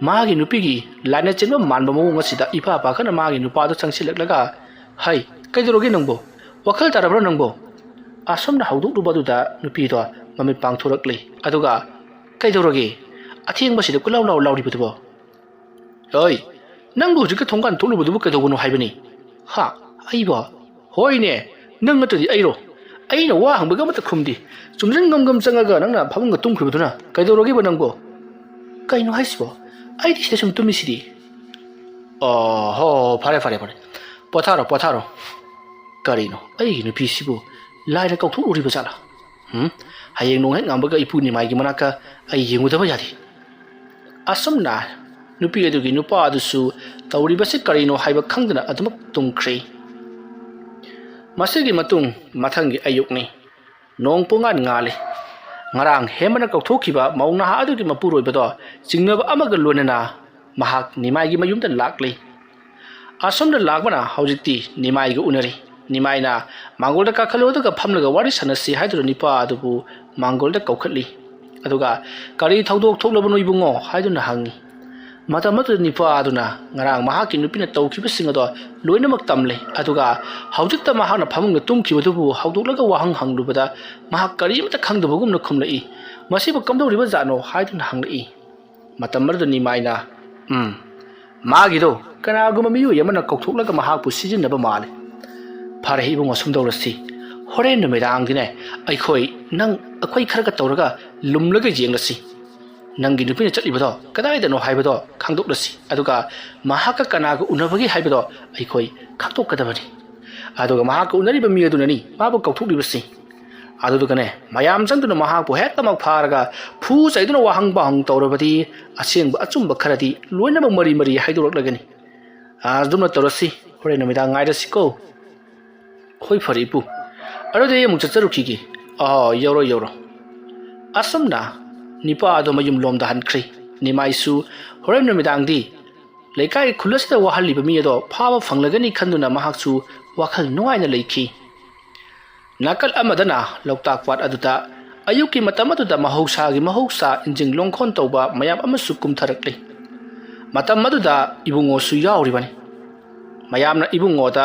ꯃꯥꯒꯤ ꯅꯨꯄꯤꯒꯤ ꯂꯥꯏꯅ ꯆꯦꯟꯕ ꯃꯥꯟꯕ ꯃꯑꯣꯡ ꯑꯁꯤꯗ ꯏꯄꯥ ꯄꯥꯈꯠꯅ ꯃꯥꯒꯤ ꯅꯨꯄꯥꯗꯣ ꯆꯪꯁꯤꯜꯂꯛꯂꯒ, "ꯍꯩ, ꯀꯩꯗꯧꯔꯒꯦ ꯅꯪꯕꯣ? ꯋꯥꯈꯜ ꯇꯥꯔꯕ꯭ꯔꯣ ꯅꯪꯕꯣ?" ꯑꯁꯨꯝꯅ ꯍꯧꯗꯣꯛꯂꯨꯕ ꯑꯗꯨꯗ ꯅꯨꯄꯤꯗꯣ ꯃꯃꯤꯠ ꯄꯥꯡꯊꯣꯔꯛꯂꯤ꯫ ꯑꯗꯨꯒ, "ꯀꯩꯗꯧꯔꯒꯦ? ꯑꯊꯦꯡꯕꯁꯤꯗ ꯀꯣꯏꯂꯥꯎ ꯂꯥꯎ ꯂꯥꯎꯔꯤꯕꯗꯨꯕꯣ?" "ꯑꯣꯏ, ꯅꯪꯕꯨ ꯍꯧꯖꯤꯛꯀ ꯊꯣꯡꯒꯥꯟ ꯊꯣꯛꯂꯨꯕꯗꯨꯕꯨ ꯀꯩꯗꯧꯕꯅꯣ ꯍꯥꯏꯕꯅꯤ?" "ꯍꯥ? ꯑꯩꯕꯣ?" "ꯍꯣꯏꯅꯦ, ꯅꯪ ꯅꯠꯇ꯭ꯔꯗꯤ ꯑꯩꯔꯣ? ꯑꯩꯅ ꯋꯥ ꯍꯪꯕꯒ ꯑꯃꯠꯇ ꯈꯨꯝꯗꯦ꯫ ꯆꯨꯝꯗ꯭ꯔꯤꯡ ꯉꯝ ꯉꯝ ꯆꯪꯉꯒ ꯅꯪꯅ ꯐꯃꯨꯡꯗ ꯇꯨꯝꯈ꯭ꯔꯤꯕꯗꯨꯅ ꯀꯩꯗꯧꯔꯒꯦꯕ ꯅꯪꯕꯣ?" "ꯀꯩꯅꯣ ꯍꯥꯏꯁꯤꯕꯣ? ꯑꯩꯗꯤ ꯁꯤꯗ ꯁꯨꯝ ꯇꯨꯝꯃꯤꯁꯤꯗꯤ꯫" "ꯑꯣ ꯍꯣ, ꯐꯔꯦ, ꯐꯔꯦ, ꯐꯔꯦ꯫ ꯄꯣꯊꯥꯔꯣ, ꯄꯣꯊꯥꯔꯣ꯫ ꯀꯔꯤꯅꯣ, ꯑꯩꯒꯤ ꯅꯨꯄꯤꯁꯤꯕꯨ ꯂꯥꯏꯅ ꯀꯧꯊꯣꯛꯂꯨꯔꯤꯕ ꯖꯥꯠꯂꯥ? ꯎꯝ, ꯍꯌꯦꯡ ꯅꯣꯡ ꯍꯦꯛ ꯉꯥꯟꯕꯒ ꯏꯄꯨ ꯅꯤꯃꯥꯏꯒꯤ ꯃꯅꯥꯛꯇ ꯑꯩ ꯌꯦꯡꯉꯨꯗꯕ ꯌꯥꯗꯦ꯫" ꯑꯁꯨꯝꯅ ꯅꯨꯄꯤ ꯑꯗꯨꯒꯤ ꯅꯨꯄꯥ ꯑꯗꯨꯁꯨ ꯇꯧꯔꯤꯕꯁꯤ ꯀꯔꯤꯅꯣ ꯍꯥꯏꯕ ꯈꯪꯗꯅ ꯑꯗꯨꯃꯛ ꯇꯨꯝꯈ꯭ꯔꯦ꯫ ꯃꯁꯤꯒꯤ ꯃꯇꯨꯡ ꯃꯊꯪꯒꯤ ꯑꯌꯨꯛꯅꯤ꯫ ꯅꯣꯡ ꯄꯨꯡꯉꯥꯟ ꯉꯥꯜꯂꯤ꯫ ꯉꯔꯥꯡ ꯍꯦꯃꯅ ꯀꯧꯊꯣꯛꯈꯤꯕ ꯃꯧ ꯅꯍꯥ ꯑꯗꯨꯒꯤ ꯃꯄꯨꯔꯣꯏꯕꯗꯣ ꯆꯤꯡꯅꯕ ꯑꯃꯒ ꯂꯣꯏꯅꯅ ꯃꯍꯥꯛ ꯅꯤꯃꯥꯏꯒꯤ ꯃꯌꯨꯝꯗ ꯂꯥꯛꯂꯤ꯫ ꯑꯁꯣꯝꯗ ꯂꯥꯛꯄꯅ ꯍꯧꯖꯤꯛꯇꯤ ꯅꯤꯃꯥꯏꯒ ꯎꯅꯔꯤ꯫ ꯅꯤꯃꯥꯏꯅ ꯃꯥꯡꯒꯣꯜꯗ ꯀꯥꯈꯠꯂꯨ ꯑꯗꯨꯒ ꯐꯝꯂꯒ ꯋꯥꯔꯤ ꯁꯥꯟꯅꯁꯤ ꯍꯥꯏꯗꯨꯅ ꯅꯤꯄꯥ ꯑꯗꯨꯕꯨ ꯃꯥꯡꯒꯣꯜꯗ ꯀꯧꯈꯠꯂꯤ꯫ ꯑꯗꯨꯒ "ꯀꯔꯤ ꯊꯧꯗꯣꯛ ꯊꯣꯛꯂꯕꯅꯣ ꯏꯕꯨꯡꯉꯣ?" ꯍꯥꯏꯗꯨꯅ ꯍꯪꯉꯤ꯫ ꯃꯇꯝ ꯑꯗꯨꯗ ꯅꯤꯄꯥ ꯑꯗꯨꯅ ꯉꯔꯥꯡ ꯃꯍꯥꯛꯀꯤ ꯅꯨꯄꯤꯅ ꯇꯧꯈꯤꯕꯁꯤꯡ ꯑꯗꯣ ꯂꯣꯏꯅꯃꯛ ꯇꯝꯂꯦ꯫ ꯑꯗꯨꯒ ꯍꯧꯖꯤꯛꯇ ꯃꯍꯥꯛꯅ ꯐꯃꯨꯡꯗ ꯇꯨꯝꯈꯤꯕꯗꯨꯕꯨ ꯍꯧꯗꯣꯛꯂꯒ ꯋꯥꯍꯪ ꯍꯪꯂꯨꯕꯗ ꯃꯍꯥꯛ ꯀꯔꯤꯃꯇ ꯈꯪꯗꯕꯒꯨꯝꯅ ꯈꯨꯝꯂꯛꯏ꯫ "ꯃꯁꯤꯕꯨ ꯀꯝꯗꯧꯔꯤꯕ ꯖꯥꯠꯅꯣ?" ꯍꯥꯏꯗꯨꯅ ꯍꯪꯂꯛꯏ꯫ ꯃꯇꯝ ꯑꯗꯨꯗ ꯅꯤꯃꯥꯏꯅ, "ꯎꯝ, ꯃꯥꯒꯤꯗꯣ ꯀꯅꯥꯒꯨꯝꯕ ꯃꯤꯑꯣꯏ ꯑꯃꯅ ꯀꯧꯊꯣꯛꯂꯒ ꯃꯍꯥꯛꯄꯨ ꯁꯤꯖꯤꯟꯅꯕ ꯃꯥꯜꯂꯦ꯫ ꯐꯔꯦ ꯏꯕꯨꯡꯉꯣ, ꯁꯨꯝ ꯇꯧꯔꯁꯤ꯫ ꯍꯣꯔꯦꯟ ꯅꯨꯃꯤꯗꯥꯡꯗꯤꯅꯦ ꯑꯩꯈꯣꯏ ꯅꯪ ꯑꯩꯈꯣꯏ ꯈꯔꯒ ꯇꯧꯔꯒ ꯂꯨꯝꯂꯒ ꯌꯦꯡꯂꯁꯤ꯫ ꯅꯪꯒꯤ ꯅꯨꯄꯤꯅ ꯆꯠꯂꯤꯕꯗꯣ ꯀꯗꯥꯏꯗꯅꯣ ꯍꯥꯏꯕꯗꯣ ꯈꯪꯗꯣꯛꯂꯁꯤ꯫ ꯑꯗꯨꯒ ꯃꯍꯥꯛꯀ ꯀꯅꯥꯒ ꯎꯅꯕꯒꯦ ꯍꯥꯏꯕꯗꯣ ꯑꯩꯈꯣꯏ ꯈꯪꯗꯣꯛꯀꯗꯕꯅꯤ꯫ ꯑꯗꯨꯒ ꯃꯍꯥꯛꯀ ꯎꯅꯔꯤꯕ ꯃꯤ ꯑꯗꯨꯅꯅꯤ ꯃꯥꯕꯨ ꯀꯧꯊꯣꯛꯂꯤꯕꯁꯤ꯫" ꯑꯗꯨꯗꯨꯒꯅꯦ, ꯃꯌꯥꯝ ꯆꯪꯗꯨꯅ ꯃꯍꯥꯛꯄꯨ ꯍꯦꯛꯇꯃꯛ ꯐꯥꯔꯒ ꯐꯨ ꯆꯩꯗꯨꯅ ꯋꯥꯍꯪ ꯄꯥꯎꯍꯪ ꯇꯧꯔꯕꯗꯤ ꯑꯁꯦꯡꯕ ꯑꯆꯨꯝꯕ ꯈꯔꯗꯤ ꯂꯣꯏꯅꯃꯛ ꯃꯔꯤ ꯃꯔꯤ ꯍꯥꯏꯗꯣꯔꯛꯂꯒꯅꯤ꯫ ꯑꯗꯨꯝꯅ ꯇꯧꯔꯁꯤ, ꯍꯣꯔꯦꯟ ꯅꯨꯃꯤꯗꯥꯡ ꯉꯥꯏꯔꯁꯤꯀꯣ꯫ ꯍꯣꯏ, ꯐꯔꯦ ꯏꯄꯨ, ꯑꯗꯨꯗꯤ ꯑꯩ ꯑꯃꯨꯛ ꯆꯠꯆꯔꯨꯈꯤꯒꯦ꯫ ꯑꯥ, ꯌꯧꯔꯣ ꯌꯧꯔꯣ꯫ ꯑꯁꯨꯝꯅ ꯅꯤꯄꯥ ꯑꯗꯨ ꯃꯌꯨꯝꯂꯣꯝꯗ ꯍꯟꯈ꯭ꯔꯦ꯫ ꯅꯤꯃꯥꯏꯁꯨ ꯍꯣꯔꯦꯟ ꯅꯨꯃꯤꯗꯥꯡꯗꯤ ꯂꯩꯀꯥꯏ ꯈꯨꯜ ꯑꯁꯤꯗ ꯋꯥꯍꯜꯂꯤꯕ ꯃꯤ ꯑꯗꯣ ꯐꯥꯕ ꯐꯪꯂꯒꯅꯤ ꯈꯟꯗꯨꯅ ꯃꯍꯥꯛꯁꯨ ꯋꯥꯈꯜ ꯅꯨꯡꯉꯥꯏꯅ ꯂꯩꯈꯤ꯫ ꯅꯥꯀꯜ ꯑꯃꯗꯅ ꯂꯣꯛꯇꯥꯛ ꯄꯥꯠ ꯑꯗꯨꯗ ꯑꯌꯨꯛꯀꯤ ꯃꯇꯝ ꯑꯗꯨꯗ ꯃꯍꯧꯁꯥꯒꯤ ꯃꯍꯧꯁꯥ ꯏꯟꯖꯤꯟ ꯂꯣꯡꯈꯣꯟ ꯇꯧꯕ ꯃꯌꯥꯝ ꯑꯃꯁꯨ ꯀꯨꯝꯊꯔꯛꯂꯤ꯫ ꯃꯇꯝ ꯑꯗꯨꯗ ꯏꯕꯨꯡꯉꯣꯁꯨ ꯌꯥꯎꯔꯤꯕꯅꯤ꯫ ꯃꯌꯥꯝꯅ ꯏꯕꯨꯡꯉꯣꯗ,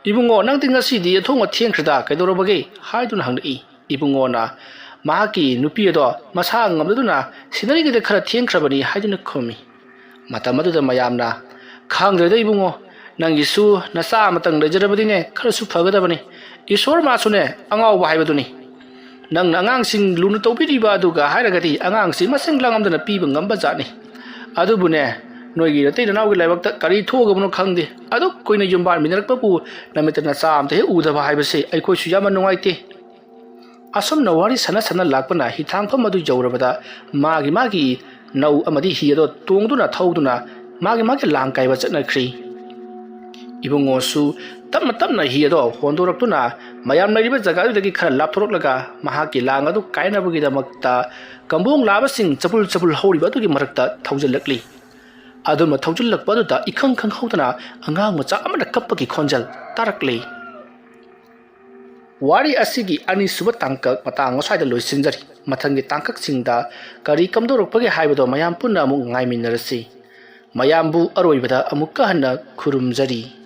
"ꯏꯕꯨꯡꯉꯣ, ꯅꯪꯗꯤ ꯉꯁꯤꯗꯤ ꯌꯦꯟꯊꯣꯛꯅ ꯊꯦꯡꯈ꯭ꯔꯤꯗ ꯀꯩꯗꯧꯔꯕꯒꯦ?" ꯍꯥꯏꯗꯨꯅ ꯍꯪꯂꯛꯏ꯫ ꯏꯕꯨꯡꯉꯣꯅ ꯃꯍꯥꯛꯀꯤ ꯅꯨꯄꯤ ꯑꯗꯣ ꯃꯁꯥ ꯉꯝꯗꯗꯨꯅ ꯁꯤꯟꯅꯔꯤꯉꯩꯗ ꯈꯔ ꯊꯦꯡꯈ꯭ꯔꯕꯅꯤ ꯍꯥꯏꯗꯨꯅ ꯈꯨꯝꯃꯤ꯫ ꯃꯇꯝ ꯑꯗꯨꯗ ꯃꯌꯥꯝꯅ, "ꯈꯪꯗ꯭ꯔꯦꯗ ꯏꯕꯨꯡꯉꯣ, ꯅꯪꯒꯤꯁꯨ ꯅꯆꯥ ꯑꯃꯇꯪ ꯂꯩꯖꯔꯕꯗꯤꯅꯦ ꯈꯔꯁꯨ ꯐꯒꯗꯕꯅꯤ꯫ ꯏꯁꯣꯔ ꯃꯥꯁꯨꯅꯦ ꯑꯉꯥꯎꯕ ꯍꯥꯏꯕꯗꯨꯅꯤ꯫ ꯅꯪꯅ ꯑꯉꯥꯡꯁꯤꯡ ꯂꯨꯅ ꯇꯧꯕꯤꯔꯤꯕ ꯑꯗꯨꯒ ꯍꯥꯏꯔꯒꯗꯤ ꯑꯉꯥꯡꯁꯤ ꯃꯁꯤꯡ ꯂꯥꯡꯉꯝꯗꯅ ꯄꯤꯕ ꯉꯝꯕ ꯖꯥꯠꯅꯤ꯫ ꯑꯗꯨꯕꯨꯅꯦ, ꯅꯣꯏꯒꯤ ꯅꯇꯩ ꯅꯅꯥꯎꯒꯤ ꯂꯥꯏꯕꯛꯇ ꯀꯔꯤ ꯊꯣꯛꯑꯕꯅꯣ ꯈꯪꯗꯦ, ꯑꯗꯨꯛ ꯀꯨꯏꯅ ꯌꯨꯝꯕꯥꯟꯃꯤꯟꯅꯔꯛꯄꯕꯨ ꯅꯃꯤꯠꯇ ꯅꯆꯥ ꯑꯝꯇ ꯍꯦꯛ ꯎꯗꯕ ꯍꯥꯏꯕꯁꯦ ꯑꯩꯈꯣꯏꯁꯨ ꯌꯥꯝꯅ ꯅꯨꯡꯉꯥꯏꯇꯦ"꯫ ꯑꯁꯨꯝꯅ ꯋꯥꯔꯤ ꯁꯥꯟꯅ ꯁꯥꯟꯅ ꯂꯥꯛꯄꯅ ꯍꯤꯊꯥꯡꯐꯝ ꯑꯗꯨ ꯌꯧꯔꯕꯗ ꯃꯥꯒꯤ ꯃꯥꯒꯤ ꯅꯧ ꯑꯃꯗꯤ ꯍꯤ ꯑꯗꯣ ꯇꯣꯡꯗꯨꯅ ꯊꯧꯗꯨꯅ ꯃꯥꯒꯤ ꯃꯥꯒꯤ ꯂꯥꯡ ꯀꯥꯏꯕ ꯆꯠꯅꯈ꯭ꯔꯤ꯫ ꯏꯕꯨꯡꯉꯣꯁꯨ ꯇꯞꯅ ꯇꯞꯅ ꯍꯤ ꯑꯗꯣ ꯍꯣꯟꯗꯣꯔꯛꯇꯨꯅ ꯃꯌꯥꯝ ꯂꯩꯔꯤꯕ ꯖꯒꯥꯗꯨꯗꯒꯤ ꯈꯔ ꯂꯥꯞꯊꯣꯔꯛꯂꯒ ꯃꯍꯥꯛꯀꯤ ꯂꯥꯡ ꯑꯗꯨ ꯀꯥꯏꯅꯕꯒꯤꯗꯃꯛꯇ ꯀꯝꯕꯣꯡ ꯂꯥꯕꯁꯤꯡ ꯆꯕꯨꯜ ꯆꯕꯨꯜ ꯍꯧꯔꯤꯕ ꯑꯗꯨꯒꯤ ꯃꯔꯛꯇ ꯊꯧꯖꯤꯜꯂꯛꯂꯤ꯫ ꯑꯗꯨꯝꯅ ꯊꯧꯖꯤꯜꯂꯛꯄ ꯑꯗꯨꯗ ꯏꯈꯪ ꯈꯪꯍꯧꯗꯅ ꯑꯉꯥꯡ ꯃꯆꯥ ꯑꯃꯅ ꯀꯞꯄꯒꯤ ꯈꯣꯟꯖꯦꯜ ꯇꯥꯔꯛꯂꯤ꯫ ꯋꯥꯔꯤ ꯑꯁꯤꯒꯤ ꯑꯅꯤꯁꯨꯕ ꯇꯥꯡꯀꯛ ꯃꯇꯥꯡ ꯑꯁ꯭ꯋꯥꯏꯗ ꯂꯣꯏꯁꯤꯟꯖꯔꯤ꯫ ꯃꯊꯪꯒꯤ ꯇꯥꯡꯀꯛꯁꯤꯡꯗ ꯀꯔꯤ ꯀꯝꯗꯧꯔꯛꯄꯒꯦ ꯍꯥꯏꯕꯗꯣ ꯃꯌꯥꯝ ꯄꯨꯟꯅ ꯑꯃꯨꯛ ꯉꯥꯏꯃꯤꯟꯅꯔꯁꯤ꯫ ꯃꯌꯥꯝꯕꯨ ꯑꯔꯣꯏꯕꯗ ꯑꯃꯨꯛꯀ ꯍꯟꯅ ꯈꯨꯔꯨꯝꯖꯔꯤ꯫